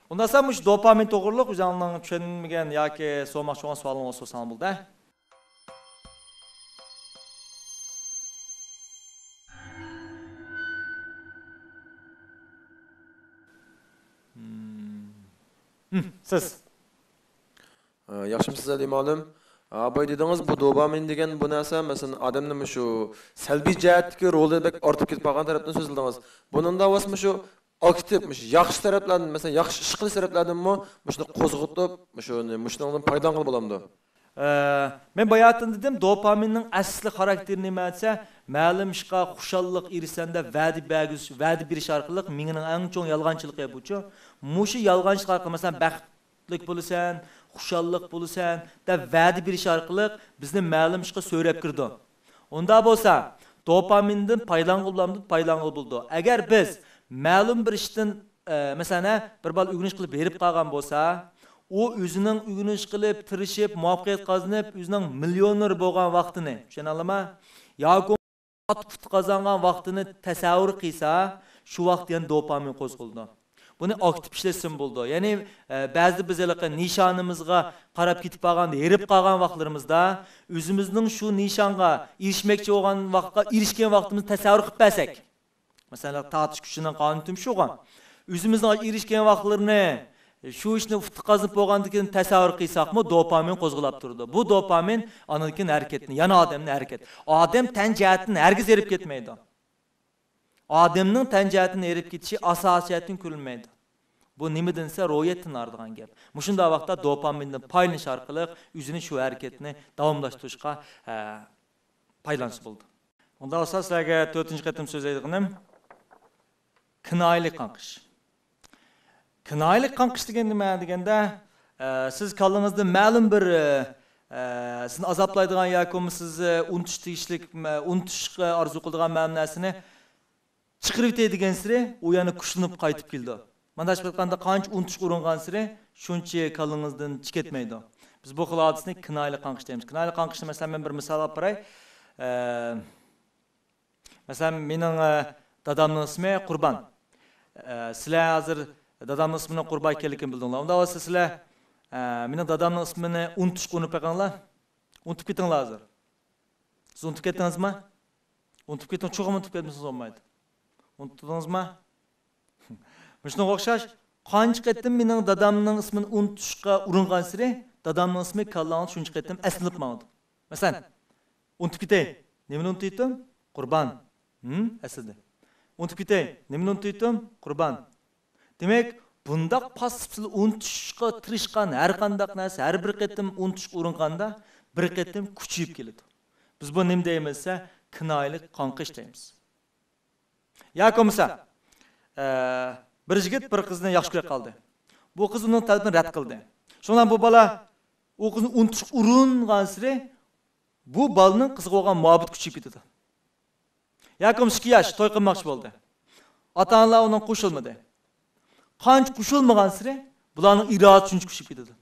ئۇنداقسا مۇشۇ دوپامىن توغرۇلۇق ئۆزۈڭلارنىڭ چۈشەنمىگەن ياكى سورىماقچى بولغان سوئالىڭلار بولسا سورىساڭلار بولىدۇ. ھىم. ھىم، سىز. ئە، ياخشىمۇسىز، ئەلى مۇئەللىم؟ ئە، بايا دېدىڭىز، بۇ دوپامىن دېگەن بۇ نەرسە، مەسىلەن، ئادەمنى مۇشۇ سەلبىي جەھەتتىكى رولى بەك ئارتىپ كېتىپ قالغان تەرەپتىن سۆزلىدىڭىز. بۇنىڭدا بولسا مۇشۇ ئاكتىپ، مۇشۇ ياخشى تەرەپلەردىن، مەسىلەن، ياخشى ئىش قىلىش تەرەپلەردىنمۇ مۇشۇنى قوزغىتىپ، مۇشۇنى، مۇشۇنىڭدىن پايدىلانغىلى بولامدۇ؟ ئە، مەن باياتىن دېدىم، دوپامىننىڭ ئەسلى خاراكتېرى نېمە دېسە، مەلۇم ئىشقا خۇشاللىق ئېرىشسەم دەپ ۋەدە بەرگۈز-، ۋەدە بېرىش ئارقىلىق، مېڭىنىڭ ئەڭ چوڭ يالغانچىلىقى بۇچۇ. مۇشۇ يالغانچىلىق ئارقىلىق، مەسىلەن، بەختلىك بولىسەن، خۇشاللىق بولىسەن دەپ ۋەدە بېرىش ئارقىلىق بىزنى مەلۇم ئىشقا سۆرەپ كىرىدۇ. ئۇنداق بولسا، دوپامىندىن پايدىلانغىلى بولامدۇ؟ پايدىلانغىلى بولىدۇ. ئەگەر بىز مەلۇم بىر ئىشتىن، ئە، مەسىلەن، ھە، بىر بالا ئۆگىنىش قىلىپ ھېرىپ قالغان بولسا، ئۇ ئۆزىنىڭ ئۆگىنىش قىلىپ، تىرىشىپ، مۇۋەپپەقىيەت قازىنىپ، ئۆزىنىڭ مىليونېر بولغان ۋاقتىنى، چۈشىنەلەيمۇ؟ ياكى ئۇتۇق قازانغان ۋاقتىنى تەسەۋۋۇر قىلسا، شۇ ۋاقىت يەنە دوپامىن قوزغىلىدۇ. بۇنى ئاكتىپ ئىشلەتسىمۇ بولىدۇ. يەنى، ئە، بەزىدە بىز ھېلىقى نىشانىمىزغا قاراپ كېتىپ قالغاندا، ھېرىپ قالغان ۋاقىتلىرىمىزدا ئۆزىمىزنىڭ شۇ نىشانغا ئېرىشمەكچى بولغان ۋاقىتقا ئېرىشكەن ۋاقتىمىزنى تەسەۋۋۇر قىلىپ بەرسەك، مەسىلەن، تارتىش كۈچىنىڭ قانۇنى تۈمشۈغان. ئۆزىمىزنىڭ ئېرىشكەن ۋاقىتلىرىنى، شۇ ئىشنى ئۇتۇق قازىنىپ بولغاندىن كېيىن تەسەۋۋۇر قىلساقمۇ، دوپامىن قوزغىلاپ تۇرىدۇ. بۇ دوپامىن ئاندىن كېيىن ھەرىكەتنى، يەنە ئادەمنى ھەرىكەت. ئادەم تەن جەھەتتىن ھەرگىز ھېرىپ كەتمەيدۇ. ئادەمنىڭ تەن جەھەتتىن ھېرىپ كېتىشى ئاساسىي جەھەتتىن كۆرۈلمەيدۇ. بۇ نېمىدىن دېسە، روھىيەتتىن ھارىدىغان گەپ. مۇشۇنداق ۋاقىتتا دوپامىندىن پايدىلىنىش ئارقىلىق ئۆزىنى شۇ ھەرىكەتنى داۋاملاشتۇرۇشقا، ئە، پايدىلانسا بولىدۇ. ئۇنداق بولسا، سىلەرگە تۆتىنچى قېتىم سۆزلەيدىغىنىم كىنايىلىك قاڭقىش. كىنايىلىك قاڭقىش دېگەن نېمە دېگەندە، ئە، سىز كاللىڭىزدا مەلۇم بىر، ئە، ئە، سىزنى ئازابلايدىغان ياكى بولمىسا سىز، ئە، ئۇنتۇش تېگىشلىك، مە-، ئۇنتۇشقا ئارزۇ قىلىدىغان مەلۇم نەرسىنى چىقىرىۋېتەي دېگەنسېرى، ئۇ يەنە كۈچلىنىپ قايتىپ كېلىدۇ. مانداق ئېيتقاندا، قانچە ئۇنتۇشقا ئۇرۇنغانسېرى، شۇنچە كاللىڭىزدىن چىقىپ كەتمەيدۇ. بىز بۇ خىل ھادىسىنى كىنايىلىك قاڭقىش دەيمىز. كىنايىلىك قاڭقىشنى، مەسىلەن، مەن بىر مىسال ئاپىراي. ئە، مەسىلەن، مېنىڭ، ئە، دادامنىڭ ئىسمى قۇربان. ئە، سىلەر ھازىر دادامنىڭ ئىسمىنىڭ قۇربان ئىكەنلىكىنى بىلدىڭلار. ئۇنداق بولسا سىلەر، ئە، مېنىڭ دادامنىڭ ئىسمىنى ئۇنتۇشقا ئۇرۇنۇپ بېقىڭلار. ئۇنتۇپ كېتىڭلار ھازىر. سىز ئۇنتۇپ كەتتىڭىزمۇ؟ ئۇنتۇپ كېتىڭ، چوقۇم ئۇنتۇپ كەتمىسىڭىز بولمايدۇ. ئۇنتۇپتىڭىزمۇ؟ مۇشۇنىڭغا ئوخشاش، قانچە قېتىم مېنىڭ دادامنىڭ ئىسمىنى ئۇنتۇشقا ئۇرۇنغانسېرى، دادامنىڭ ئىسمى كاللاڭدا شۇنچە قېتىم ئەسلىنىپ ماڭىدۇ. مەسىلەن، ئۇنتۇپ كېتەي. نېمىنى ئۇنتۇيتتۇم؟ قۇربان. ھىم، ئەسلىدى. ئۇنتۇپ كېتەي. نېمىنى ئۇنتۇيتتۇم؟ قۇربان. دېمەك، بۇنداق پاسسىپسىز ئۇنتۇشقا تىرىشقان ھەر قانداق نەرسە، ھەر بىر قېتىم ئۇنتۇشقا ئۇرۇنغاندا، بىر قېتىم كۈچىيىپ كېلىدۇ. بىز بۇ نېمە دەيمىز دېسە، كىنايىلىك قاڭقىش دەيمىز. ياكى بولمىسا، ئە، بىر يىگىت بىر قىزنى ياخشى كۆرۈپ قالدى. بۇ قىز ئۇنىڭ تەلىپىنى رەت قىلدى. شۇڭا بۇ بالا ئۇ قىزنى ئۇنتۇشقا ئۇرۇنغانسېرى بۇ بالىنىڭ قىزغا بولغان مۇھەببىتى كۈچىيىپ كېتىدۇ. ياكى بولمىسا ئىككى ياش توي قىلماقچى بولدى. ئاتا ئانىلار ئۇنىڭغا قوشۇلمىدى. قانچە قوشۇلمىغانسېرى بۇلارنىڭ ئىرادىسى شۇنچە كۈچىيىپ كېتىدۇ.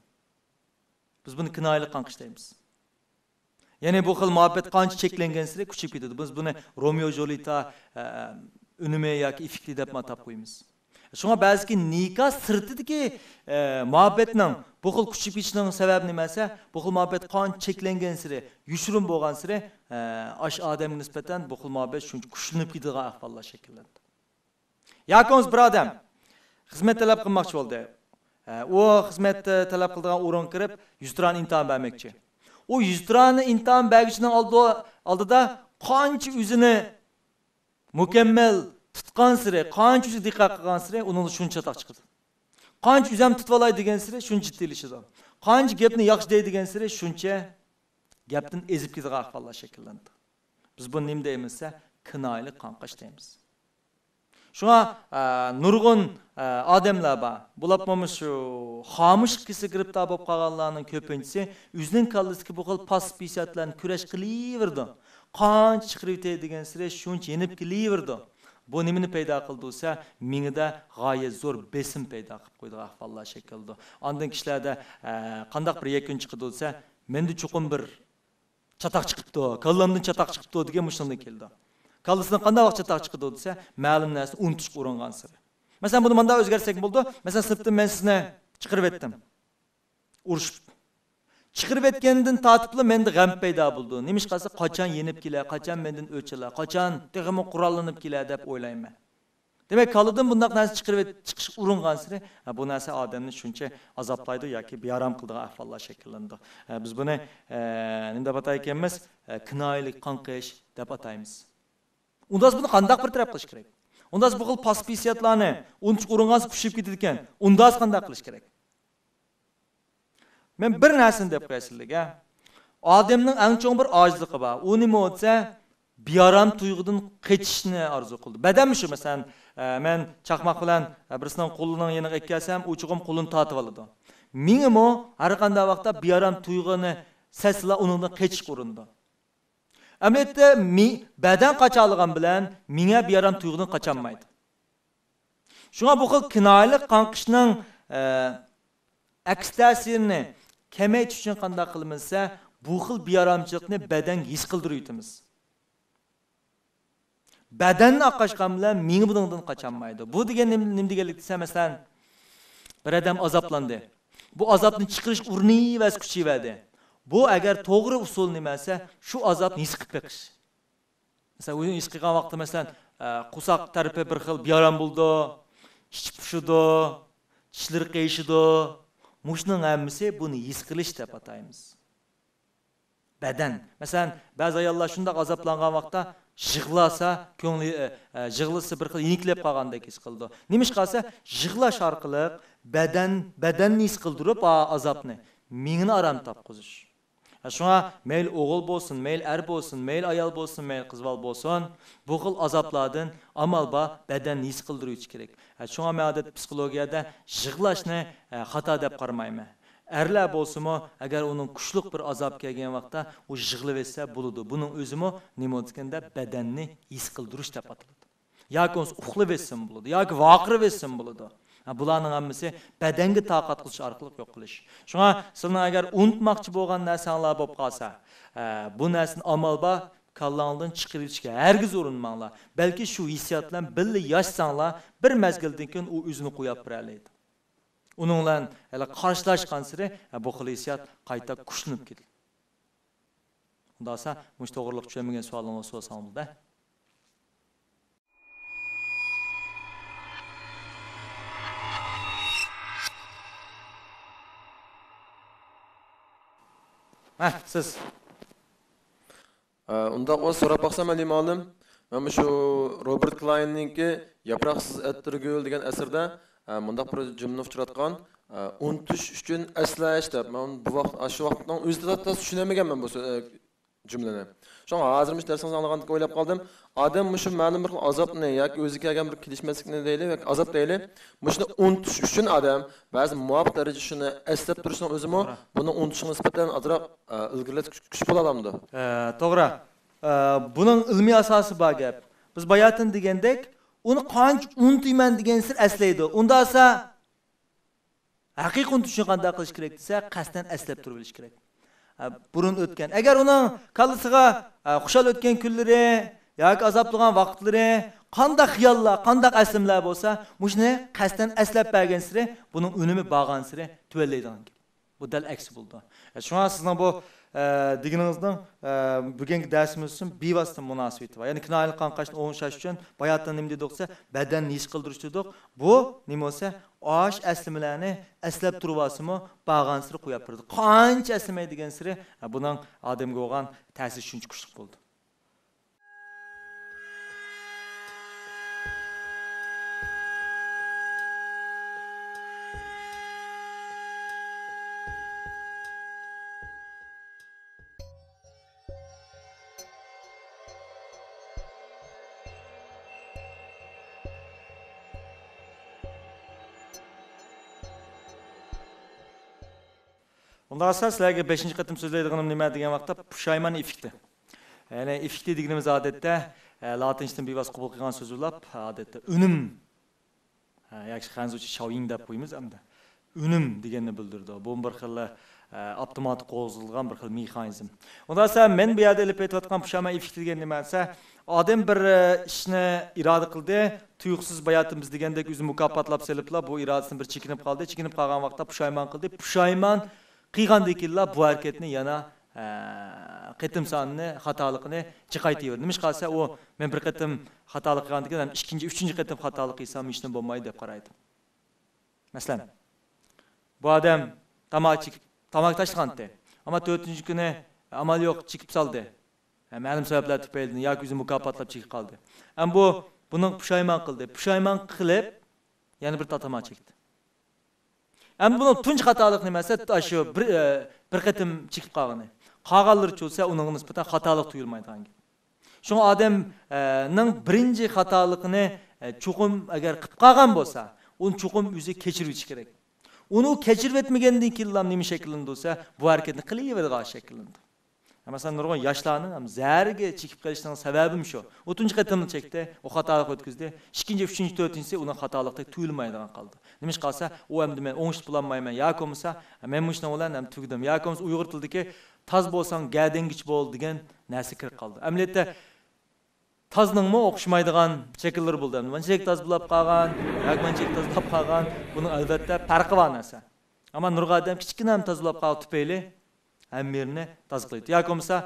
بىز بۇنى كىنايىلىك قاڭقىش دەيمىز. يەنى بۇ خىل مۇھەببەت قانچە چەكلەنگەنسېرى كۈچىيىپ كېتىدۇ. بىز بۇنى رومېئو جۇليېتا، ئە، ئۈنۈمى ياكى ئېففېكتى دەپمۇ ئاتاپ قويىمىز. شۇڭا بەزىكى نىكاھ سىرتىدىكى، ئە، مۇھەببەتنىڭ بۇ خىل كۈچىيىپ كېتىشىنىڭ سەۋەبى نېمە دېسە، بۇ خىل مۇھەببەت قانچە چەكلەنگەنسېرى، يوشۇرۇن بولغانسېرى، ئە، ئاشۇ ئادەمگە نىسبەتەن بۇ خىل مۇھەببەت شۇنچە كۈچلىنىپ كېتىدىغان ئەھۋاللار شەكىللىنىدۇ. ياكى بولمىسا بىر ئادەم خىزمەت تەلەپ قىلماقچى بولدى. ئە، ئۇ خىزمەت، ئە، تەلەپ قىلىدىغان ئورۇنغا كىرىپ، يۈزتۇرانە ئىمتىھان بەرمەكچى. ئۇ يۈزتۇرانە ئىمتىھان بەرگۈچىنىڭ ئالدى-، ئالدىدا قانچە ئۆزىنى مۇكەممەل تۇتقانسېرى، قانچە ئۆزىگە دىققەت قىلغانسېرى، ئۇنىڭدا شۇنچە چاتاق چىقىدۇ. قانچە ئۆزۈم تۇتۇۋالاي دېگەنسېرى، شۇنچە جىددىيلىشىدۇ. قانچە گەپنى ياخشى دەي دېگەنسېرى، شۇنچە گەپتىن ئېزىپ كېتىدىغان ئەھۋاللار شەكىللىنىدۇ. بىز بۇنى نېمە دەيمىز دېسە، كىنايىلىك قاڭقاش دەيمىز. شۇڭا، ئە، نۇرغۇن، ئە، ئادەملەر بار. بولۇپمۇ شۇ خامۇش كېسىلىگە گىرىپتار بولۇپ قالغانلارنىڭ كۆپىنچىسى ئۆزىنىڭ كاللىسىدىكى بۇ خىل پاسسىپ ھېسسىياتلارنى كۈرەش قىلىۋېرىدۇ. قانچە چىقىرىۋېتەي دېگەنسېرى شۇنچە يېنىپ كېلىۋېرىدۇ. بۇ نېمىنى پەيدا قىلىدۇ دېسە، مىڭىدە غايەت زور بېسىم پەيدا قىلىپ قويىدىغان ئەھۋاللار شەكىللىنىدۇ. ئاندىن كىشىلەردە، ئە، قانداق بىر يەكۈن چىقىدۇ دېسە، مەندە چوقۇم بىر چاتاق چىقىپتۇ، كاللامدىن چاتاق چىقىپتۇ دېگەن مۇشۇنىڭدىن كېلىدۇ. كاللىسىدىن قانداق ۋاقىت چاتاق چىقىدۇ دېسە، مەلۇم نەرسىنى ئۇنتۇشقا ئۇرۇنغانسېرى. مەسىلەن، بۇنى مۇنداق ئۆزگەرتسەك بولىدۇ. مەسىلەن، سىنىپتىن مەن سىزنى چىقىرىۋەتتىم. ئۇرۇشۇپ. چىقىرىۋەتكەندىن تارتىپلا مەندە غەم پەيدا بولىدۇ. نېمىشقا دېسە، قاچان يېنىپ كېلە، قاچان مەندىن ئۆچ ئالا، قاچان تېخىمۇ قوراللىنىپ كېلە دەپ ئويلايمەن. دېمەك، كاللىدىن بۇنداق نەرسە چىقىرىۋېت-، چىقىشقا ئۇرۇنغانسېرى، ھە، بۇ نەرسە ئادەمنى شۇنچە ئازابلايدۇ ياكى بىئارام قىلىدىغان ئەھۋاللار شەكىللىنىدۇ. ھە، بىز بۇنى، ئە، نېمە دەپ ئاتايدىكەنمىز؟ ئە، كىنايىلىك قاڭقىش دەپ ئاتايمىز. ئۇنداق بۇنى قانداق بىر تەرەپ قىلىش كېرەك؟ ئۇنداق بۇ خىل پاسسىپ ھېسسىياتلارنى ئۇنتۇشقا ئۇرۇنغانسېرى كۈچىيىپ كېتىدىكەن. ئۇنداق قانداق قىلىش كېرەك؟ مەن بىر نەرسىنى دەپ قوياي سىلەرگە. ئادەمنىڭ ئەڭ چوڭ بىر ئاجىزلىقى بار. ئۇ نېمە دېسە، بىئارام تۇيغۇدىن قېچىشنى ئارزۇ قىلىدۇ. بەدەنمۇ شۇ، مەسىلەن، ئە، مەن چاقماق بىلەن، ئە، بىرسىنىڭ قولىنىڭ يېنىغا ئەكەلسەم، ئۇ چوقۇم قولىنى تارتىۋالىدۇ. مېڭىمۇ ھەر قانداق ۋاقىتتا بىئارام تۇيغۇنى سەزسىلا ئۇنىڭدىن قېچىشقا ئۇرۇنىدۇ. ئەمەلىيەتتە مى-، بەدەن قاچالىغان بىلەن مېڭە بىئارام تۇيغۇدىن قاچالمايدۇ. شۇڭا بۇ خىل كىنايىلىك قاڭقىشنىڭ، ئە، ئەكس تەسىرىنى كېمەيتىش ئۈچۈن قانداق قىلىمىز دېسە، بۇ خىل بىئارامچىلىقنى بەدەنگە ھېس قىلدۇرۇۋېتىمىز. بەدەننى ئاقاشقان بىلەن مېڭە بۇنىڭدىن قاچالمايدۇ. بۇ دېگەن نېمە، نېمە دېگەنلىك دېسە، مەسىلەن، بىر ئادەم ئازابلاندى. بۇ ئازابنى چىقىرىشقا ئۇرۇنۇۋەرسە كۈچىيىۋەردى. بۇ ئەگەر توغرا ئۇسۇل نېمە دېسە، شۇ ئازابنى ھېس قىلىپ بېقىش. مەسىلەن، ئۇ ھېس قىلغان ۋاقىتتا، مەسىلەن، ئە، قورساق تەرىپى بىر خىل بىئارام بولىدۇ، ئىچى پۇشىدۇ، چىشلىرى قىيىشىدۇ. مۇشۇنىڭ ھەممىسى بۇنى ھېس قىلىش دەپ ئاتايمىز. بەدەن. مەسىلەن، بەزى ئاياللار شۇنداق ئازابلانغان ۋاقىتتا يىغلاسا، كۆڭلى، ئە، ئە، يىغلىسا بىر خىل يېنىكلەپ قالغاندەك ھېس قىلىدۇ. نېمىشقا دېسە، يىغلاش ئارقىلىق بەدەن، بەدەننى ھېس قىلدۇرۇپ، ئا، ئازابنى، مېڭىنى ئارام تاپقۇزۇش. شۇڭا مەيلى ئوغۇل بولسۇن، مەيلى ئەر بولسۇن، مەيلى ئايال بولسۇن، مەيلى قىز بالا بولسۇن، بۇ خىل ئازابلاردىن ئامال بار بەدەننى ھېس قىلدۇرۇۋېتىش كېرەك. شۇڭا مەن ئادەتتە پسىخولوگىيەدە يىغلاشنى، ئە، خاتا دەپ قارىمايمەن. ئەرلەر بولسىمۇ، ئەگەر ئۇنىڭ كۈچلۈك بىر ئازاب كەلگەن ۋاقىتتا ئۇ يىغلىۋەتسە بولىدۇ. بۇنىڭ ئۆزىمۇ نېمە دېگەندە بەدەننى ھېس قىلدۇرۇش دەپ ئاتىلىدۇ. ياكى بولمىسا ئۇخلىۋەتسىمۇ بولىدۇ، ياكى ۋارقىرىۋەتسىمۇ بولىدۇ. ھە، بۇلارنىڭ ھەممىسى بەدەنگە تاقەت قىلىش ئارقىلىق يوق قىلىش. شۇڭا سىلەرنىڭ ئەگەر ئۇنتۇماقچى بولغان نەرسەڭلار بولۇپ قالسا، ھە، بۇ نەرسىنى ئامال بار كاللاڭلاردىن چىقىرىۋېتىشكە ھەرگىز ئۇرۇنماڭلار. بەلكى شۇ ھېسسىيات بىلەن بىللە ياشىساڭلار، بىر مەزگىلدىن كېيىن ئۇ ئۆزىنى قويۇپ بېرەلەيدۇ. ئۇنىڭ بىلەن ھېلى قارشىلاشقانسېرى، ھە، بۇ خىل ھېسسىيات قايتا كۈچلىنىپ كېتىدۇ. ئۇنداق بولسا، مۇشۇ توغرىلىق چۈشەنمىگەن سوئالىڭلارنى سورىساڭلار بولىدۇ. ھە، سىز. ئە، ئۇنداق بولسا سوراپ باقسام، ئەلى مۇئەللىم، مەن مۇشۇ روبېرت كلايننىڭكى ياپراقسىز ئەتىرگۈل دېگەن ئەسىرىدە، ئە، مۇنداق بىر جۈملىنى ئۇچراتقان، ئە، ئۇنتۇش ئۈچۈن ئەسلەش دەپ. مەن بۇ ۋاقىت، ئاشۇ ۋاقىتنىڭ ئۆزىدە تاس تاس چۈشىنەلمىگەنمەن بۇ سۆ-، ئە، جۈملىنى. شۇڭا ھازىر مۇشۇ دەرسىڭىزنى ئاڭلىغاندىن كېيىن ئويلاپ قالدىم، ئادەم مۇشۇ مەلۇم بىر خىل ئازابنى ياكى ئۆزىگە كەلگەن بىر كېلىشمەسلىكنى دەيلى ياكى ئازاب دەيلى، مۇشۇنى ئۇنتۇش ئۈچۈن ئادەم بەزى مۇۋاپىق دەرىجىدە شۇنى ئەسلەپ تۇرۇشنىڭ ئۆزىمۇ توغرا. بۇنىڭ ئۇنتۇشىغا نىسبەتەن ئازراق، ئە، ئىلگىرىلەتكۈچ كۈچ بولالايدۇ. ئە، توغرا. ئە، بۇنىڭ ئىلمىي ئاساسى بار گەپ. بىز باياتىن دېگەندەك، ئۇنى قانچە ئۇنتۇيمەن دېگەنسېرى ئەسلەيدۇ. ئۇنداق بولسا، ھەقىقىي ئۇنتۇشنى قانداق قىلىش كېرەك دېسە، قەستەن ئەسلەپ تۇرۇۋېلىش كېرەك. ھە، بۇرۇن ئۆتكەن. ئەگەر ئۇنىڭ كاللىسىغا، ھە، خۇشال ئۆتكەن كۈنلىرى ياكى ئازابلىغان ۋاقىتلىرى، قانداق خىياللار، قانداق ئەسلىمىلەر بولسا، مۇشۇنى قەستەن ئەسلەپ بەرگەنسېرى، بۇنىڭ ئۈنۈمى بارغانسېرى تۆۋەنلەيدىغان گەپ. بۇ دەل ئەكسى بولىدۇ. شۇڭا سىزنىڭ بۇ، ئە، دېگىنىڭىزنىڭ، ئە، بۈگۈنكى دەرسىمىز ئۈچۈن بىۋاسىتە مۇناسىۋىتى بار. يەنى كىنايىلىك قارىمۇقاراشنى ئوڭشاش ئۈچۈن باياتىن نېمە دېدۇق دېسە، بەدەننى ھېس قىلدۇرۇش دېدۇق. بۇ نېمە بولسا، ئاش ئەسلىمىلەرنى ئەسلەپ تۇرۇۋالسىمۇ، بارغانسېرى قويۇپ بېرىدۇ. قانچە ئەسلىمەي دېگەنسېرى، بۇنىڭ ئادەمگە بولغان تەسىرى شۇنچە كۈچلۈك بولىدۇ. ئۇنداق بولسا سىلەرگە بەشىنچى قېتىم سۆزلەيدىغىنىم نېمە دېگەن ۋاقىتتا، پۇشايمان ئېففېكتى. يەنى ئېففېكتى دېگىنىمىز ئادەتتە، ئە، لاتىنچىدىن بىۋاسىتە قوبۇل قىلغان سۆز بولۇپ، ئادەتتە ئۈنۈم، ھە، ياكى خەنزۇچە شاۋيىڭ دەپ قويىمىز ئەمدى. ئۈنۈم دېگەننى بىلدۈرىدۇ. بۇ بىر خىل، ئە، ئاپتوماتىك قوزغىلىدىغان بىر خىل مېخانىزم. ئۇنداق دېسە، مەن بۇ يەردە ئېلىپ ئېيتىۋاتقان پۇشايمان ئېففېكتى دېگەن نېمە دېسە، ئادەم بىر، ئە، ئىشنى ئىرادە قىلدى، تۇيۇقسىز باياتىن بىز دېگەندەك ئۆزىنى مۇكاپاتلاپ سېلىپلا، بۇ ئىرادىسىنى بىر چېكىنىپ قالدى. چېكىنىپ قالغان ۋاقىتتا پۇشايمان قىلدى. پۇشايمان قىلغاندىن كېيىنلا بۇ ھەرىكەتنى يەنە، ئە، قېتىم سانىنى، خاتالىقىنى جىق قايتىيىۋېرىدۇ. نېمىشقا دېسە، ئۇ مەن بىر قېتىم خاتالىق قىلغاندىن كېيىن ھەم ئىككىنچى، ئۈچىنچى قېتىم خاتالىق قىلسام ھېچنېمە بولمايدۇ دەپ قارايدۇ. مەسىلەن، بۇ ئادەم تاماكا چېكىپ، تاماكا تاشلىغانتى. ئەمما تۆتىنچى كۈنى ئامال يوق چېكىپ سالدى. ھە، مەلۇم سەۋەبلەر تۈپەيلىدىن ياكى ئۆزىنى مۇكاپاتلاپ چېكىپ قالدى. ئەمما بۇ، بۇنىڭ پۇشايمان قىلدى. پۇشايمان قىلىپ، يەنە بىر تاماكا چەكتى. ئەمما بۇنىڭ تۇنجى خاتالىقى نېمە دېسە، ئاشۇ بىر، ئە، بىر قېتىم چېكىپ قالغىنى. قالغانلىرىچۇ دېسە، ئۇنىڭغا نىسبەتەن خاتالىق تۇيۇلمايدىغان گەپ. شۇڭا ئادەم، ئە، نىڭ بىرىنچى خاتالىقىنى، ئە، چوقۇم ئەگەر قىلىپ قالغان بولسا، ئۇنى چوقۇم ئۆزى كەچۈرۈۋېتىشى كېرەك. ئۇنى ئۇ كەچۈرۈۋەتمىگەندىن كېيىنلا نېمە شەكىللىنىدۇ دېسە، بۇ ھەرىكەتنى قىلىۋېرىدىغان شەكىللىنىدۇ. مەسىلەن، نۇرغۇن ياشلارنىڭ ھەم زەھەرگە چېكىپ قېلىشنىڭ سەۋەبىمۇ شۇ. ئۇ تۇنجى قېتىمنى چەكتى، ئۇ خاتالىق ئۆتكۈزدى. ئىككىنچى، ئۈچىنچى، تۆتىنچىسى ئۇنىڭ خاتالىقتەك تۇيۇلمايدىغان قالدى. نېمىشقا دېسە، ئۇ ئەمدى مەن ئوڭشىتىپ بولالمايمەن، ياكى بولمىسا، مەن مۇشۇنىڭ بىلەن ھەم تۈگىدىم، ياكى بولمىسا ئۇيغۇر تىلىدىكى تاز بولساڭ گەدەنگىچە بول دېگەن نەرسە كىرىپ قالدى. ئەمەلىيەتتە تازنىڭمۇ ئوخشىمايدىغان شەكىللىرى بولدى. مانچىلىك تاز بولاپ قالغان، ياكى مانچىلىك تاز بولاپ قالغان، بۇنىڭ ئەلۋەتتە پەرقى بار نەرسە. ئەمما نۇرغۇن ئادەم كىچىككىنە تاز بولاپ قالغان تۈپەيلى ھەممە يېرىنى تاز قىلىدۇ. ياكى بولمىسا،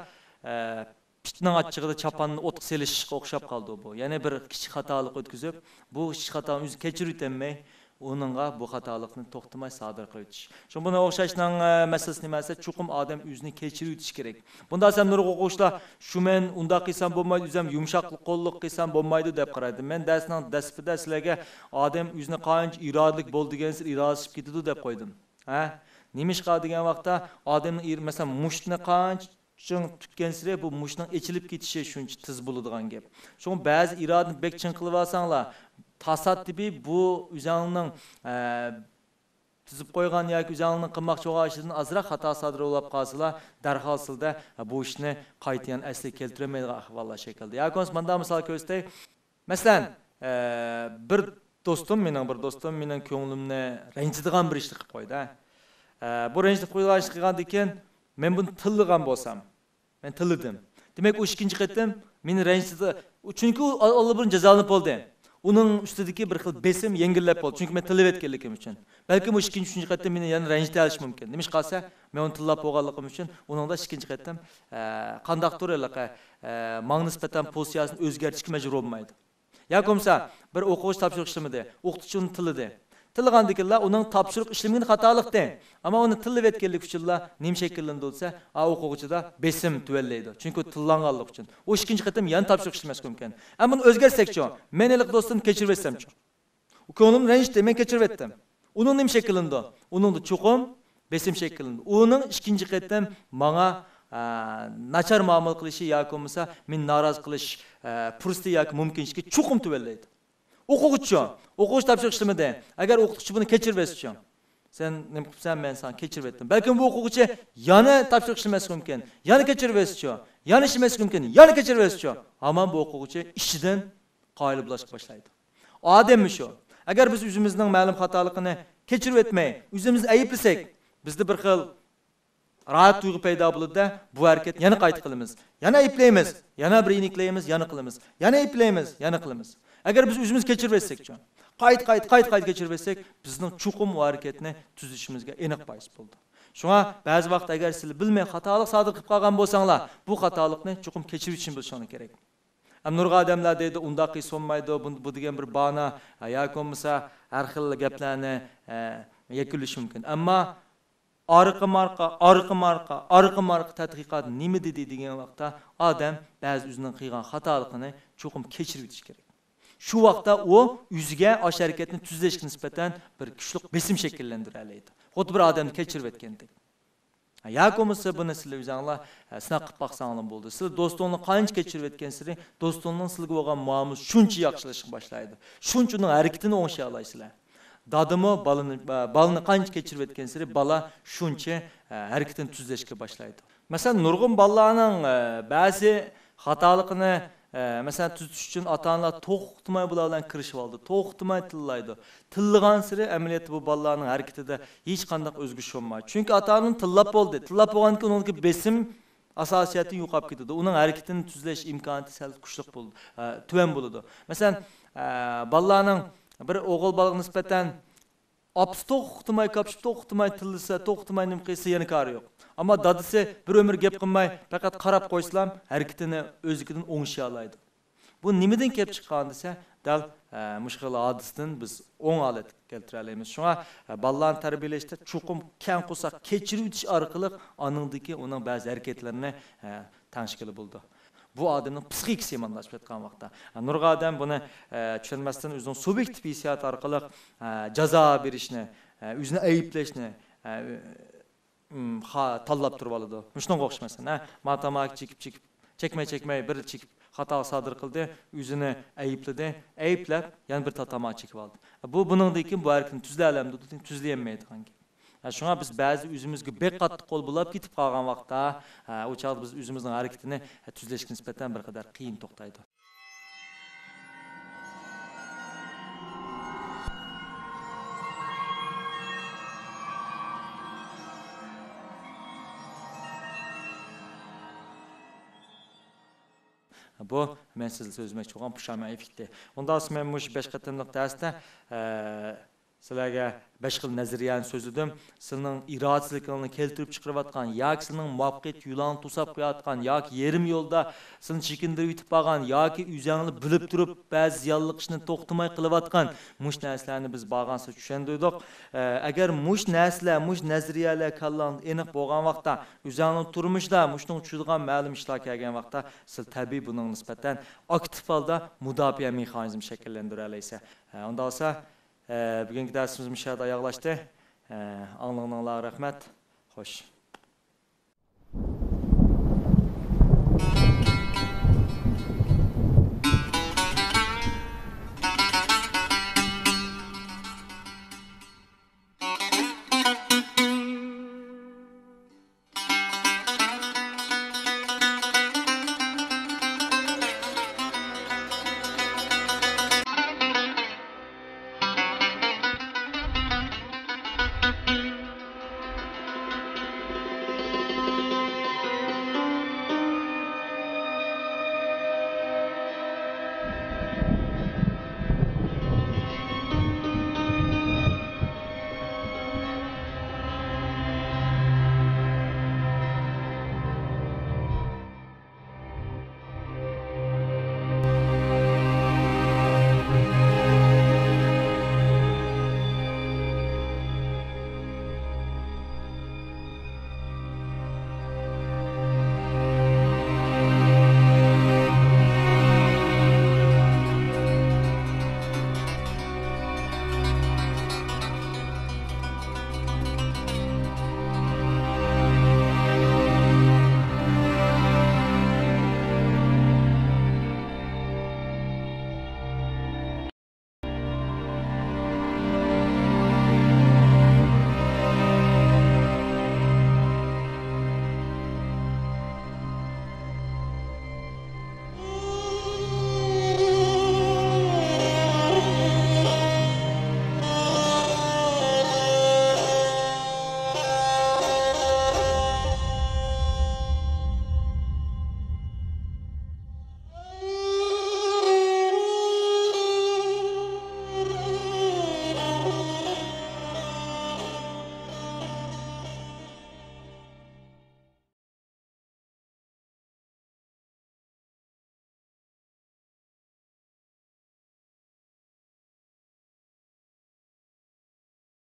ئە، پىتنىڭ ئاچچىقىدا چاپاننى ئوتقا سېلىشقا ئوخشاپ قالدى بۇ. يەنى بىر كىچىك خاتالىق ئۆتكۈزۈپ، بۇ كىچىك خاتانى ئۆزى كەچۈرۈۋېتەلمەي، ئۇنىڭغا بۇ خاتالىقنى توختىماي سادىر قىلىۋېتىش. شۇڭا بۇنىڭ ئوخشاشنىڭ، ئە، مەسىلىسى نېمە دېسە، چوقۇم ئادەم ئۆزىنى كەچۈرۈۋېتىشى كېرەك. بۇندا دېسەم نۇرغۇن ئوقۇغۇچىلار، شۇ مەن ئۇنداق قىلسام بولمايدۇ، ئۆزۈم يۇمشاق قوللۇق قىلسام بولمايدۇ دەپ قارايدۇ. مەن دەرسنىڭ دەسلىپىدە سىلەرگە ئادەم ئۆزىنى قانچە ئىرادىلىك بول دېگەنسېرى ئىرادىلىشىپ كېتىدۇ دەپ قويدۇم. ھە؟ نېمىشقا دېگەن ۋاقىتتا ئادەمنىڭ ئىر-، مەسىلەن، مۇشتنى قانچە چىڭ تۇتقانسېرى بۇ مۇشتنىڭ ئېچىلىپ كېتىشى شۇنچە تېز بولىدىغان گەپ. شۇڭا بەزى ئىرادىنى بەك چىڭ قىلىۋالساڭلار، تاسادىپىي بۇ ئۆزەڭنىڭ، ئە، تىزىپ قويغان ياكى ئۆزەڭنىڭ قىلماقچى بولغان ئىشىدىن ئازراق خاتا سادىر بولۇپ قالسىلا، دەرھال سىلدە بۇ ئىشنى قايتا يەنە ئەسلىگە كەلتۈرەلمەيدىغان ئەھۋاللار شەكىللىنىدۇ. ياكى بولمىسا مۇنداق مىسال كۆرسىتەي. مەسىلەن، ئە، بىر دوستۇم، مېنىڭ بىر دوستۇم مېنىڭ كۆڭلۈمنى رەنجىتىدىغان بىر ئىشنى قىلىپ قويدى. ئە، بۇ رەنجىتىپ قويىدىغان ئىشنى قىلغاندىن كېيىن، مەن بۇنى تىللىغان بولسام، مەن تىللىدىم. دېمەك، ئۇ ئىككىنچى قېتىم مېنى رەنجىتىدۇ. چۈنكى ئۇ ئال-، ئاللىبۇرۇن جازالىنىپ بولدى. ئۇنىڭ ئۈستىدىكى بىر خىل بېسىم يەڭگىللەپ بولدى. چۈنكى مەن تىللىۋەتكەنلىكىم ئۈچۈن. بەلكىم ئۇ ئىككىنچى، ئۈچىنچى قېتىم مېنى يەنە رەنجىتەلىشى مۇمكىن. نېمىشقا دېسە، مەن ئۇنى تىللاپ بولغانلىقىم ئۈچۈن ئۇنىڭدا ئىككىنچى قېتىم، ئە، قانداقتۇر ھېلىقى، ئە، ماڭا نىسبەتەن پوزىتسىيەسىنى ئۆزگەرتىشكە مەجبۇر بولمايدۇ. ياكى بولمىسا، بىر ئوقۇغۇچى تاپشۇرۇق ئىشلىمىدى، ئوقۇتقۇچى ئۇنى تىللىدى. تىللىغاندىكىنلا ئۇنىڭ تاپشۇرۇق ئىشلىمىگىنى خاتالىقتى. ئەمما ئۇنى تىللىۋەتكەنلىكى ئۈچۈنلا نېمە شەكىللىنىدۇ دېسە، ئا، ئوقۇغۇچىدا بېسىم تۆۋەنلەيدۇ. چۈنكى ئۇ تىللانغانلىقى ئۈچۈن. ئۇ ئىككىنچى قېتىم يەنە تاپشۇرۇق ئىشلىمەسلىكى مۇمكىن. ئەمما بۇنى ئۆزگەرتسەكچۇ؟ مەن ھېلىقى دوستۇمنى كەچۈرۈۋەتسەمچۇ؟ ئۇ كۆڭلۈمنى رەنجىتتى، مەن كەچۈرۈۋەتتىم. ئۇنىڭ نېمە شەكىللىنىدۇ؟ ئۇنىڭدا چوقۇم بېسىم شەكىللىنىدۇ. ئۇنىڭ ئىككىنچى قېتىم ماڭا ئە، ناچار مۇئامىلە قىلىشى ياكى بولمىسا مېنى نارازى قىلىش، ئە، پۇرسىتى ياكى مۇمكىنچىلىكى چوقۇم تۆۋەنلەيدۇ. ئوقۇغۇچى، ئوقۇغۇچى تاپشۇرۇق ئىشلىمىدى. ئەگەر ئوقۇتقۇچى بۇنى كەچۈرۈۋەتسىچۇ؟ سەن نېمە قىپسەن، مەن ساڭا كەچۈرۈۋەتتىم. بەلكىم بۇ ئوقۇغۇچى يەنە تاپشۇرۇق ئىشلىمەسلىكى مۇمكىن. يەنە كەچۈرۈۋەتسىچۇ؟ يەنە ئىشلىمەسلىكى مۇمكىن. يەنە كەچۈرۈۋەتسىچۇ؟ ھامان بۇ ئوقۇغۇچى ئىشىدىن قايىل بولۇشقا باشلايدۇ. ئادەممۇ شۇ. ئەگەر بىز ئۆزىمىزنىڭ مەلۇم خاتالىقىنى كەچۈرۈۋەتمەي، ئۆزىمىزنى ئەيىبلىسەك، بىزدە بىر خىل راھەت تۇيغۇ پەيدا بولىدۇ-دە، بۇ ھەرىكەتنى يەنە قايتا قىلىمىز. يەنە ئەيىبلەيمىز، يەنە بىر يېنىكلەيمىز، يەنە قىلىمىز. يەنە ئەيىبلەيمىز، يەنە قىلىمىز. ئەگەر بىز ئۆزىمىز كەچۈرۈۋەتسەكچۇ؟ قايتا، قايتا، قايتا، قايتا كەچۈرۈۋەتسەك، بىزنىڭ چوقۇم ئۇ ھەرىكەتنى تۈزىتىشىمىزگە ئېنىق بايىس بولىدۇ. شۇڭا بەزى ۋاقىتتا ئەگەر سىلەر بىلمەي خاتالىق سادىر قىلىپ قالغان بولساڭلار، بۇ خاتالىقنى چوقۇم كەچۈرۈۋېتىشنى بىلىشىڭلار كېرەك. ئەمما نۇرغۇن ئادەملەر دەيدۇ، ئۇنداق قىلسا بولمايدۇ، بۇ، بۇ دېگەن بىر بانا، ھە، ياكى بولمىسا ھەر خىل گەپلەرنى، ھە، يەكۈنلىشى مۇمكىن. ئەمما ئارقىمۇ ئارقا، ئارقىمۇ ئارقا، ئارقىمۇ ئارقا تەتقىقات نېمە دېدى دېگەن ۋاقىتتا، ئادەم بەزى ئۆزىنىڭ قىلغان خاتالىقىنى چوقۇم كەچۈرۈۋېتىشى كېرەك. شۇ ۋاقىتتا ئۇ ئۆزىگە ئاشۇ ھەرىكەتنى تۈزلەشكە نىسبەتەن بىر كۈچلۈك بېسىم شەكىللەندۈرەلەيدۇ. خۇددى بىر ئادەمنى كەچۈرۈۋەتكەندەك. ياكى بولمىسا بۇنى سىلەر ئۆزۈڭلار، ئە، سىناق قىلىپ باقساڭلار بولدى. سىلەر دوستۇڭلارنى قانچە كەچۈرۈۋەتكەنسېرى، دوستۇڭلارنىڭ سىلەرگە بولغان مۇئامىلىسى شۇنچە ياخشىلىشىشقا باشلايدۇ. شۇنچە ئۇنىڭ ھەرىكىتىنى ئوڭشىيالايسىلەر. دادىمۇ بالىنى، بالىنى قانچە كەچۈرۈۋەتكەنسېرى، بالا شۇنچە، ئە، ھەرىكىتىنى تۈزلەشكە باشلايدۇ. مەسىلەن، نۇرغۇن بالىلارنىڭ، ئە، بەزى خاتالىقىنى، ئە، مەسىلەن، تۈزىتىش ئۈچۈن ئاتا-ئانىلار توختىماي بۇلار بىلەن كىرىشىۋالىدۇ. توختىماي تىللايدۇ. تىللىغانسېرى ئەمەلىيەتتە بۇ بالىلارنىڭ ھەرىكىتىدە ھېچقانداق ئۆزگىرىش بولمايدۇ. چۈنكى ئاتا-ئانىنى تىللاپ بولدى. تىللاپ بولغاندىن كېيىن ئۇنىڭدىكى بېسىم ئاساسىيەتتىن يوقاپ كېتىدۇ. ئۇنىڭ ھەرىكىتىنى تۈزلەش ئىمكانىيىتى سەل كۈچلۈك بولىدۇ، ئە، تۆۋەن بولىدۇ. مەسىلەن، ئە، بالىلارنىڭ بىر ئوغۇل بالىغا نىسبەتەن ئاپىسى توختىماي كاپشىپ، توختىماي تىللىسا، توختىماي نېمە قىلسا يەنە كارى يوق. ئەمما دادىسى بىر ئۆمۈر گەپ قىلماي، پەقەت قاراپ قويسىلا، ھەرىكىتىنى ئۆزلۈكىدىن ئوڭشىيالايدۇ. بۇ نېمىدىن كېلىپ چىققان دېسە، دەل، ئە، مۇشۇ خىل ھادىسىدىن بىز ئوڭ ھالەتكە كەلتۈرەلەيمىز. شۇڭا، ئە، بالىلارنى تەربىيەلەشتە چوقۇم كەڭ قورساق كەچۈرۈۋېتىش ئارقىلىق ئانىڭدىكى ئۇنىڭ بەزى ھەرىكەتلىرىنى، ئە، تەڭشىگىلى بولىدۇ. بۇ ئادەمنىڭ پسىخىكىسى يامانلاشىپ كەتكەن ۋاقىتتا. نۇرغۇن ئادەم بۇنى، ئە، چۈشەنمەستىن ئۆزىنىڭ سۇبيېكتىپ ھېسسىياتى ئارقىلىق، ئە، جازا بېرىشنى، ئە، ئۆزىنى ئەيىبلەشنى، ئە، ئىم، خا-، تاللاپ تۇرۇۋالىدۇ. مۇشۇنىڭغا ئوخشىماسمۇ؟ ھە، ما تاماكا چېكىپ، چېكىپ، چەكمەي، چەكمەي، بىر چېكىپ خاتا سادىر قىلدى، ئۆزىنى ئەيىبلىدى، ئەيىبلەپ، يەنە بىر تا-، تاماكا چېكىۋالدى. بۇ، بۇنىڭدىن كېيىن بۇ ھەرىكىتىنى تۈزلەلەمدۇ؟ تۈزلىيەلمەيدىغان گەپ. ھە، شۇڭا بىز بەزىدە ئۆزىمىزگە بەك قاتتىق قول بولاپ كېتىپ قالغان ۋاقىتتا، ھە، ئۇ چاغدا بىز ئۆزىمىزنىڭ ھەرىكىتىنى، ھە، تۈزلەشكە نىسبەتەن بىر قەدەر قىيىن توختايدۇ. بۇ مەن سىزگە سۆزلىمەكچى بولغان پۇشايمان ئېففېكتى. ئۇنداق بولسا مەن مۇشۇ بەش قېتىملىق دەرستە، ئە، سىلەرگە بەش خىل نەزەرىيەنى سۆزلىدىم. سىلىنىڭ ئىرادىسىزلىكىڭلارنى كەلتۈرۈپ چىقىرىۋاتقان ياكى سىلىنىڭ مۇۋەپپەقىيەت يولىڭىزنى توساپ قويۇۋاتقان ياكى يېرىم يولدا سىلىنى چېكىندۈرۈۋېتىپ بارغان ياكى ئۆزۈڭلار بىلىپ تۇرۇپ بەزى زىيانلىق ئىشنى توختىماي قىلىۋاتقان مۇشۇ نەرسىلەرنى بىز بارغانسېرى چۈشەندۈردۇق. ئە، ئەگەر مۇشۇ نەرسىلەر، مۇشۇ نەزەرىيەلەر كاللاڭدا ئېنىق بولغان ۋاقىتتا، ئۆزۈڭلارنىڭ تۇرمۇشىدا مۇشۇنىڭغا چۈشىدىغان مەلۇم ئىشلار كەلگەن ۋاقىتتا، سىلەر تەبىئىي بۇنىڭغا نىسبەتەن ئاكتىپ ھالدا مۇداپىئە مېخانىزمى شەكىللەندۈرەلەيسىلەر. ئە، ئۇنداق بولسا، ئە، بۈگۈنكى دەرسىمىز مۇشۇ يەردە ئاياغلاشتى. ئە، ئاڭلىغىنىڭلارغا رەھمەت. خوش.